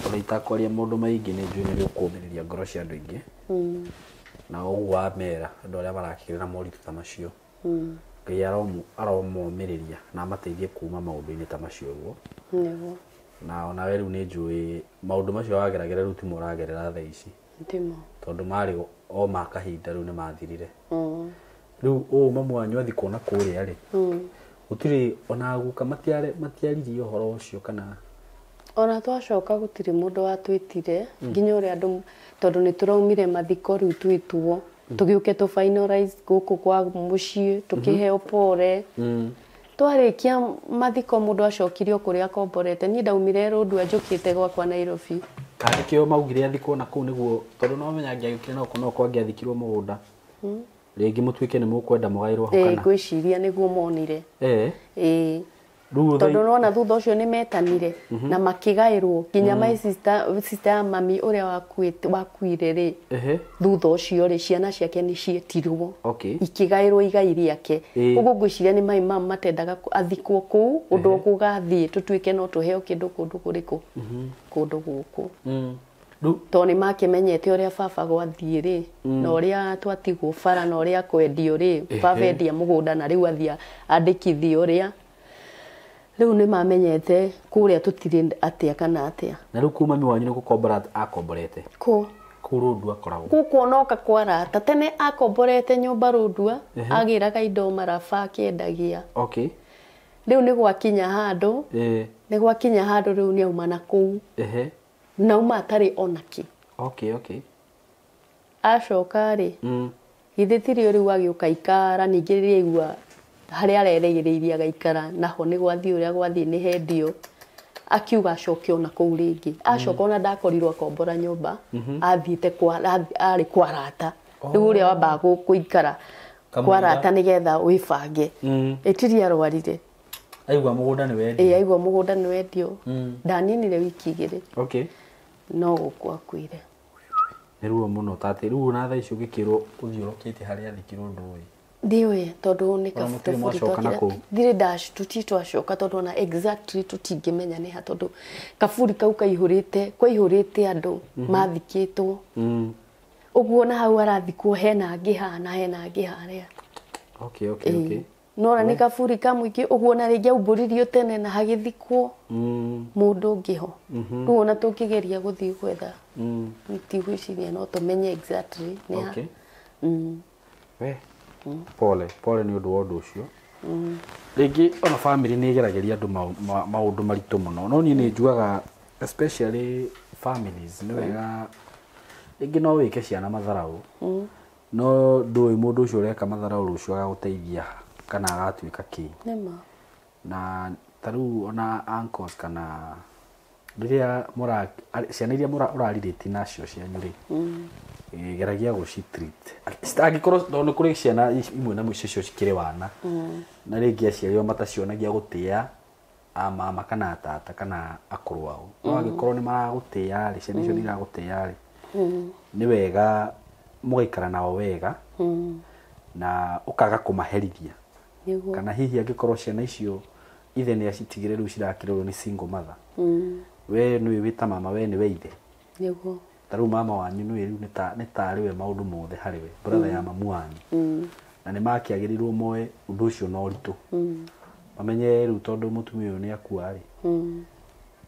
ona itakwaria maũndũ maingĩ nĩ njũĩ nĩ rĩũkũũmĩrĩria ngoro cia andũ aingĩ. Na ũguo wamera andũ arĩa marakĩgerera moritũ ta macio. Ngai aromomĩrĩria na amateithie kuma maũndũ-inĩ ta macio ũguo. Nĩguo. Na ona we rĩu nĩ njũĩ maũndũ macio wageragĩra rĩu timo ũragerera thaa ici. Timo. Tondũ marĩ o ma kahinda rĩu nĩ mathirire. Rĩu ũũ mamu wanyu athiĩ kuona kũrĩa rĩ, gũtirĩ ona guka matiaririe ũhoro ũcio kana? Ona twacoka gũtirĩ mũndũ watwĩtire nginya ũrĩa andũ tondũ nĩ tũraumire mathiko rĩu twĩtwo tũgĩũke tũ finalize gũkũ kwa mũciĩ tũkĩheo pore. Twarĩkia mathiko mũndũ acokirio kũrĩa akomborete. Niĩ ndaumire Rũndua njũkĩte gwakwa Nairobi. Kana nĩkĩo maugire athikwo na kũu nĩguo tondũ no menya angĩagĩũkire no no kwangĩathikirwo mũgũnda. Rĩngĩ mũtuĩke nĩ mũkwenda mũgaĩrwo ho kana? Ngwĩciria nĩguo monire. Tondũ nona thutha ũcio nĩ metanire na makĩgaĩrwo nginya my sister ya mami ũrĩa wakuire rĩ thutha ũcio rĩ ciana ciake nĩ ciĩtirwo ikĩgaĩrwo igai rĩake. Ũguo ngwĩciria nĩ mai mama matendaga athikwo kũu ũndũ gũgathiĩ tũtuĩke no tũheo kĩndũ kũndũ kũrĩkũ kũndũ gũkũ. Tondũ nĩ makĩmenyete ũrĩa baba gwathiĩ rĩ na ũrĩa twatigwo bara na ũrĩa kwendio rĩ baba endia mũgũnda na rĩu athiĩ andĩkithio ũrĩa rĩu nĩ mamenyete kũrĩa tũtirĩ atĩa kana atĩa. Na rĩu kuma mami wanyu nĩ gũkombora akomborete kũ kũ Rũndua akoragwo gũkũ onoka kwarata tene akomborete nyũmba Rũndua agĩraga indo maraba akĩendagia. Rĩu nĩ gwakinya handũ nĩ gwakinya handũ rĩu nĩ auma na kũu nauma atarĩ onakĩ. Acoka rĩ githĩ tirio rĩu agĩũka ikara ningĩ rĩrĩa aigua harĩa arerĩgĩrĩirie agaikara naho nĩ gwathiĩ ũrĩa gwathiĩ nĩ hendio akiuga acoke ona kũu rĩngĩ. Acoka ona ndakorirwo akombora nyũmba athiĩte kwa arĩ kwarata rĩu ũrĩa wambaga gũikara kwarata nĩgetha wĩbange. Ĩtiri arwarire aigua mũgũnda nĩ wendio. Aigua mũgũnda nĩ wendio. Ndaninire wiki igĩrĩ. No gũkũ akuire. Nĩ ruo mũno tate rĩu na thaa ici ũngĩkĩrwo ũthiũrũkĩte harĩa athikirwo ndũĩ. Ndiũĩ tondũ nĩ kaburi twakire ndirĩ ndaci twacoka tondũ ona exactly tũtingĩmenya nĩ ha tondũ kaburi kau kaihũrĩte kwaihũrĩte andũ mathikĩtwo. Ũguo na hau arathikwo hena angĩ hana hena angĩ harĩa. Nora nĩ kaburi ka mũingĩ ũguo na rĩngĩ aumbũririo tene na hagĩthikwo mũndũ ũngĩ ho. Rĩu ona tũngĩgeria gũthiĩ gwetha ndigwĩciria no tũmenye exactly nĩ ha. Pole pole nĩ ũndũ wa ũndũ ũcio. Rĩngĩ ona family nĩ ĩgeragĩria andũ maũndũ maritũ mũno no niĩ nĩ njugaga especially families nĩ wega rĩngĩ no wĩke ciana matharau no ndũĩ mũndũ ũcio ũreka matharau rũciũ agagũteithia kana agatuĩka kĩ. Nĩma. Na ta rĩu ona uncles kana rĩrĩa mũra ciana iria ũrarirĩti nacio cianyu rĩ geragia gũcitreat angĩkorwo tondũ nĩ kũrĩ ciana imwe na mũico icio cikĩrĩ wana na rĩngĩ aciari ao matacionagia gũtĩa a mama kana tata kana akũrũ ao no angĩkorwo nĩ maragũtĩa rĩ ciana icio nĩ iragũtĩa rĩ nĩ wega mũgaikara nao wega na ũkaga kũmaherithia. Kana hihi angĩkorwo ciana icio ithe nĩ acitigire rĩu cirakĩrerwo nĩ single mother we nĩwe wĩ ta mama we nĩwe ithe. Nĩguo. Ta rĩu mama wanyu nĩwe rĩu nĩ tarĩ we maũndũ mothe harĩ we brother ya mamu wanyu na nĩ makĩagĩrĩirwo moe ũndũ ũcio na ũritũ mamenye rĩu tondũ mũtumia ũyũ nĩ akua rĩ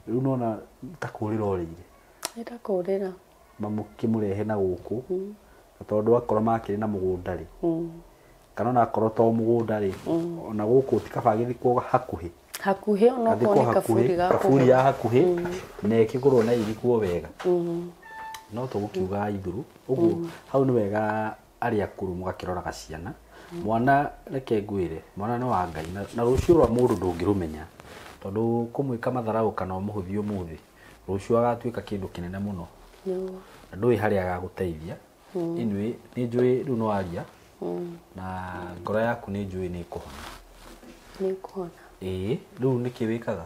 rĩu nona ta kũrĩra orĩire. Nĩ ta kũrĩra. Mamũkĩmũrehe na gũkũ na tondũ akorwo makĩrĩ na mũgũnda rĩ kana ona akorwo to mũgũnda rĩ ona gũkũ ti kaba agĩthikwo hakuhĩ hakuhĩ onokorwo nĩ kaburi ga kaburi ya hakuhĩ na ĩkĩgũrwo na ĩthikwo wega no tũgũkiuga ithuru ũguo hau nĩ wega arĩa akũrũ mũgakĩroraga ciana. Mwana reke ngwĩre mwana nĩ wa Ngai na rũciũ rwa mũndũ ndũngĩrũmenya tondũ kũmwĩka matharau kana ũmũhũthie ũmũthĩ rũciũ agatuĩka kĩndũ kĩnene mũno na ndũĩ harĩa agagũteithia. Anyway nĩ njũĩ rĩu nĩ waria na ngoro yaku nĩ njũĩ nĩ ĩkũhona. Nĩ ĩkũhona. Ĩĩ rĩu nĩkĩ wĩkaga?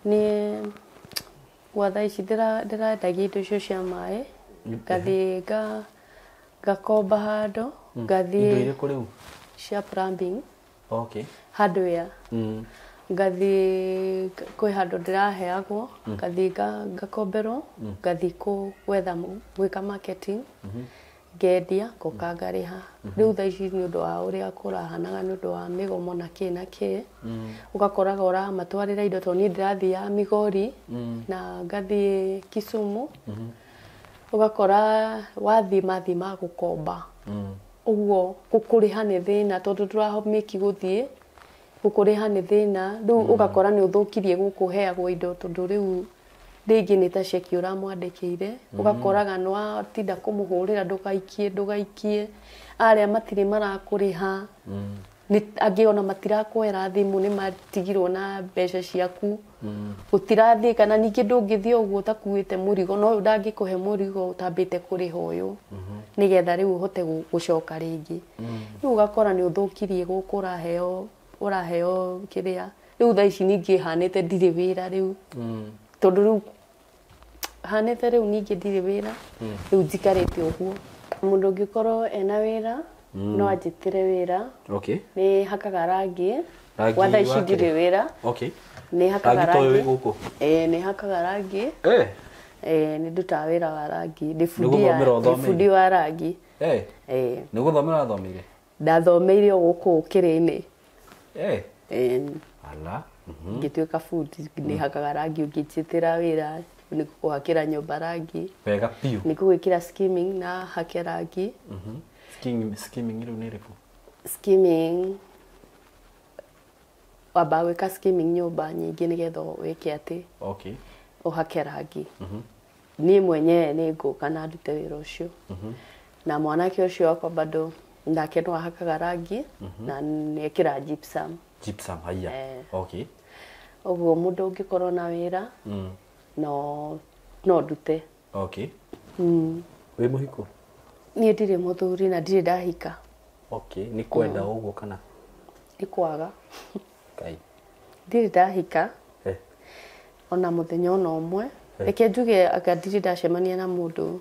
Nĩ gwa thaa ici ndĩrendagia indo icio cia maĩ ngathiĩ ngakomba handũ ngathiĩ. Indo irĩkũ rĩu? Cia plumbing. Hardware. Ngathiĩ kwĩ handũ ndĩraheagwo ngathiĩ ngakomberwo ngathiĩ gwetha gwĩka marketing ngendia ngoka ngarĩha. Rĩu thaa ici nĩ ũndũ wa ũrĩa kũrahanaga nĩ ũndũ wa mĩgomo na kĩ na kĩ ũgakoraga ũramatwarĩra indo tondũ niĩ ndĩrathiaga Migori na ngathiĩ Kisumu ũgakora wathiĩ mathiĩ ma gũkomba ũguo gũkũrĩha nĩ thĩna tondũ tũramĩki gũthiĩ gũkũrĩha nĩ thĩna rĩu ũgakora nĩ ũthũkirie gũkũ ũheagwo indo tondũ rĩu rĩngĩ nĩ ta ceki ũramwandĩkĩire ũgakoraga nĩ watinda kũmũhũrĩra ndũgaikie ndũgaikie arĩa matirĩ marakũrĩha angĩ ona matirakwera thimũ nĩ matigirwo na mbeca ciaku gũtirathiĩ kana ningĩ ndũngĩthiĩ ũguo ũtakuĩte mũrigo no ũyũ ndangĩkũhe mũrigo ũtambĩte kũrĩha ũyũ nĩgetha rĩu ũhote gũcoka rĩngĩ. Rĩu ũgakora nĩ ũthũkirie gũkũ ũraheo kĩrĩa Rĩu thaa ici ningĩ hanĩte ndirĩ wĩra rĩu. Tondũ rĩu hanĩte rĩu ningĩ ndirĩ wĩra. Rĩu njikarĩte ũguo. Mũndũ ũngĩkorwo ena wĩra no anjĩtĩre wĩra. Okay. Nĩ hakaga rangi. Gwa thaa ici ndirĩ wĩra. Okay. Nĩ hakaga rangi. Gũkũ. Nĩ hakaga rangi. Nĩ ndutaga wĩra wa rangi. Ndĩ bundi wa rangi. Nĩ gũthomera wathomeire? Ndathomeire o gũkũ kĩrĩ-inĩ. Ala. Ngĩtuĩka bundi, nĩ hakaga rangi, ũngĩnjĩtĩra wĩra nĩ gũkũhakĩra nyũmba rangi. Wega biũ. Nĩ gũgwĩkĩra skimming na hake rangi. Skimming rĩu nĩ ĩrĩkũ? Skimming wambaga gwĩka skimming nyũmba nyingĩ nĩgetha wĩke atĩ. Okay. Ũhake rangi. Niĩ mwenyewe nĩ ngũka na ndute wĩra ũcio. Na mwanake ũcio wakwa bado nake no ahakaga rangi na nĩekĩra gypsum. Gypsum haiya. Okay. Ũguo mũndũ ũngĩkorwo na wĩra no ndute. Okay. Wĩ mũhiko? Niĩ ndirĩ mũthuri na ndirĩ ndahika. Okay, nĩ kwenda ũguo kana? Nĩ kwaga. Kai. Ndirĩ ndahika. Ona mũthenya ona ũmwe. Reke njuge anga ndirĩ ndacemania na mũndũ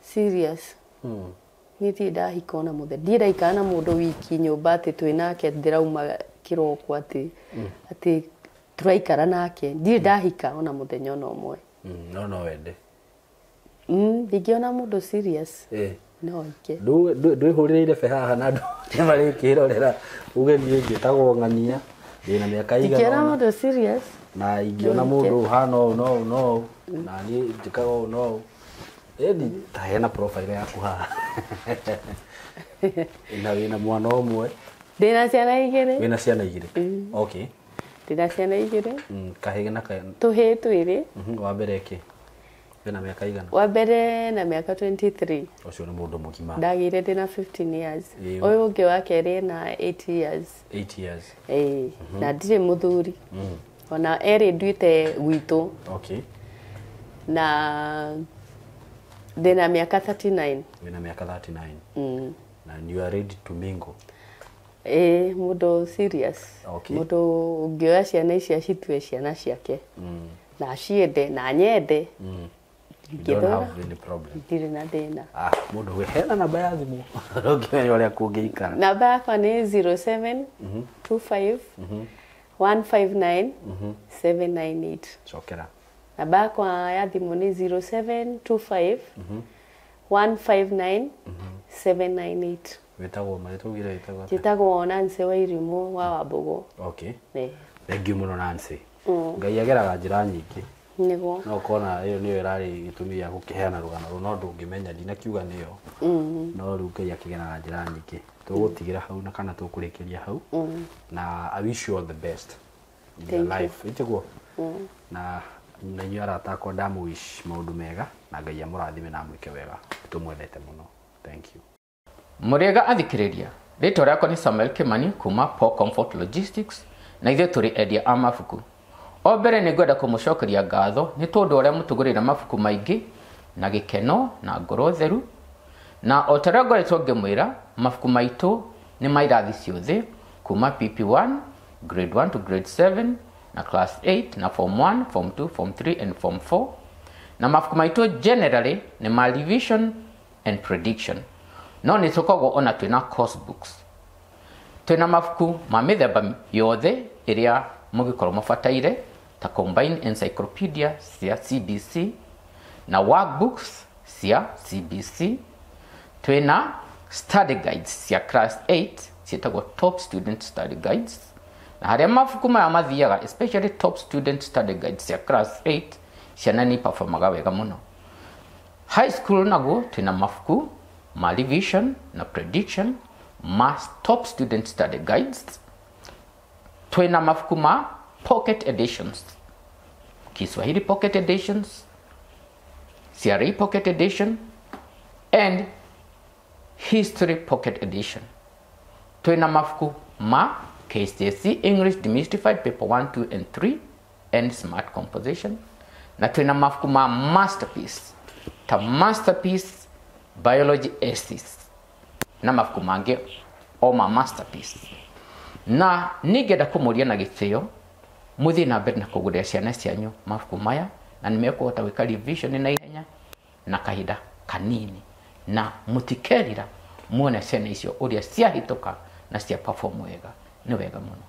serious. Niĩ ndirĩ ndahika ona mũthenya. Ndirĩ ndaikara na mũndũ wiki nyũmba atĩ twĩ nake ndĩrauma kĩroko atĩ tũraikara nake. Ndirĩ ndahika ona mũthenya ona ũmwe. No wende. Ndingĩona mũndũ serious. No ike. Ndwĩhũrĩrĩire be haha na andũ nĩmarĩkĩrorera uge niĩ njĩtagwo Ng'ania ndĩna mĩaka igana. Ndingĩona mũndũ serious. Na ingĩona mũndũ ũhana ũũ no ũũ no ũũ na niĩ njĩkaga ũũ no ũũ. Ĩni ta hena profile yaku haha. Na wĩna mwana ũmwe. Ndĩna ciana igĩrĩ. Wĩna ciana igĩrĩ. Okay. Ndĩna ciana igĩrĩ. Kahĩĩ na tũhĩĩ twĩrĩ. Wa mbere kĩ? Wĩna mĩaka igana? Wa mbere na mĩaka 23. Ũcio nĩ mũndũ mũgima. Ndagĩire ndĩna 15 years. Ũyũ ũngĩ wa kerĩ na 8 years. 8 years. Na ndirĩ mũthuri. Ona erĩ nduĩte gwitũ. Okay. Na ndĩna mĩaka 39. Wĩna mĩaka 39. Na you are ready to mingle. Mũndũ serious. Okay. Mũndũ ũngĩoya ciana ici acitue ciana ciake. Na aciende na anyende. You don't have any problem. Ndirĩ na thĩna. Mũndũ we hena namba ya thimũ. Ũngĩmenya ũrĩa kũngĩikara. Namba yakwa nĩ 07 25 159 798. Cokera. Namba yakwa ya thimũ nĩ 0725 159 798. Wĩtagwo marĩtwa ugire wĩtagwo atĩa? Njĩtagwo Nancy Wairimu wa Wambũgũ. Okay. Thank you mũno Nancy. Ngai ageraga njĩra nyingĩ. Nĩguo. No ũkona ĩyo nĩyo ĩrarĩ gĩtũmi gĩa gũkĩheana rũgano rũu no ndũngĩmenya ndinakiuga nĩyo. No rĩu Ngai akĩgeraga njĩra nyingĩ. Tũgũtigĩra hau na kana tũkũrĩkĩria hau. Na I wish you all the best in your life. Ĩtiguo? Na inyuĩ arata akwa ndamũwish maũndũ mega na Ngai amũrathime na amwĩke wega. Tũmwendete mũno. Thank you. Mũrĩega athikĩrĩria, rĩtwa rĩakwa nĩ Samuel Kimani kuma Paul Comfort Logistics na ithuĩ tũrĩ endia a mabuku. O mbere nĩ ngwenda kũmũcokeria ngatho nĩ tondũ ũrĩa mũtũgũrĩra mabuku maingĩ na gĩkeno na ngoro theru. Na o ta ũrĩa ngoretwo ngĩmwĩra, mabuku maitũ nĩ ma irathi ciothe kuma PP1, grade 1 to grade 7 na class 8 na form 1, form 2, form 3 and form 4. Na mabuku maitũ generally nĩ ma revision and prediction. No nĩ tũkoragwo ona twĩna course books. Twĩna mabuku ma mĩthemba yothe ĩrĩa mũngĩkorwo mũbataire ta combined encyclopedia cia CBC na workbooks cia CBC. Twĩna study guides cia class 8 ciĩtagwo top student study guides. Na harĩa mabuku maya mathiaga, especially top student study guides cia class 8, ciana nĩ performaga wega mũno. High school naguo twĩna mabuku ma revision na prediction ma top student study guides. Twĩna mabuku ma pocket editions, Kiswahili pocket editions, CRE pocket edition and history pocket edition. Twĩna mabuku ma KCSE English Demystified Paper 1, 2 and 3 and Smart Composition. Na twĩna mabuku ma masterpiece ta masterpiece biology essays na mabuku mangĩ o ma masterpiece. Na ningĩenda kũmũria na gĩtĩo mũthiĩ na mbere na kũgũrĩra ciana cianyu mabuku maya, na nĩ mekũhota gwĩka revision na ihenya na kahinda kanini, na mũtikerira muone ciana icio ũrĩa ciahĩtũka na cia perform wega. Nĩ wega mũno.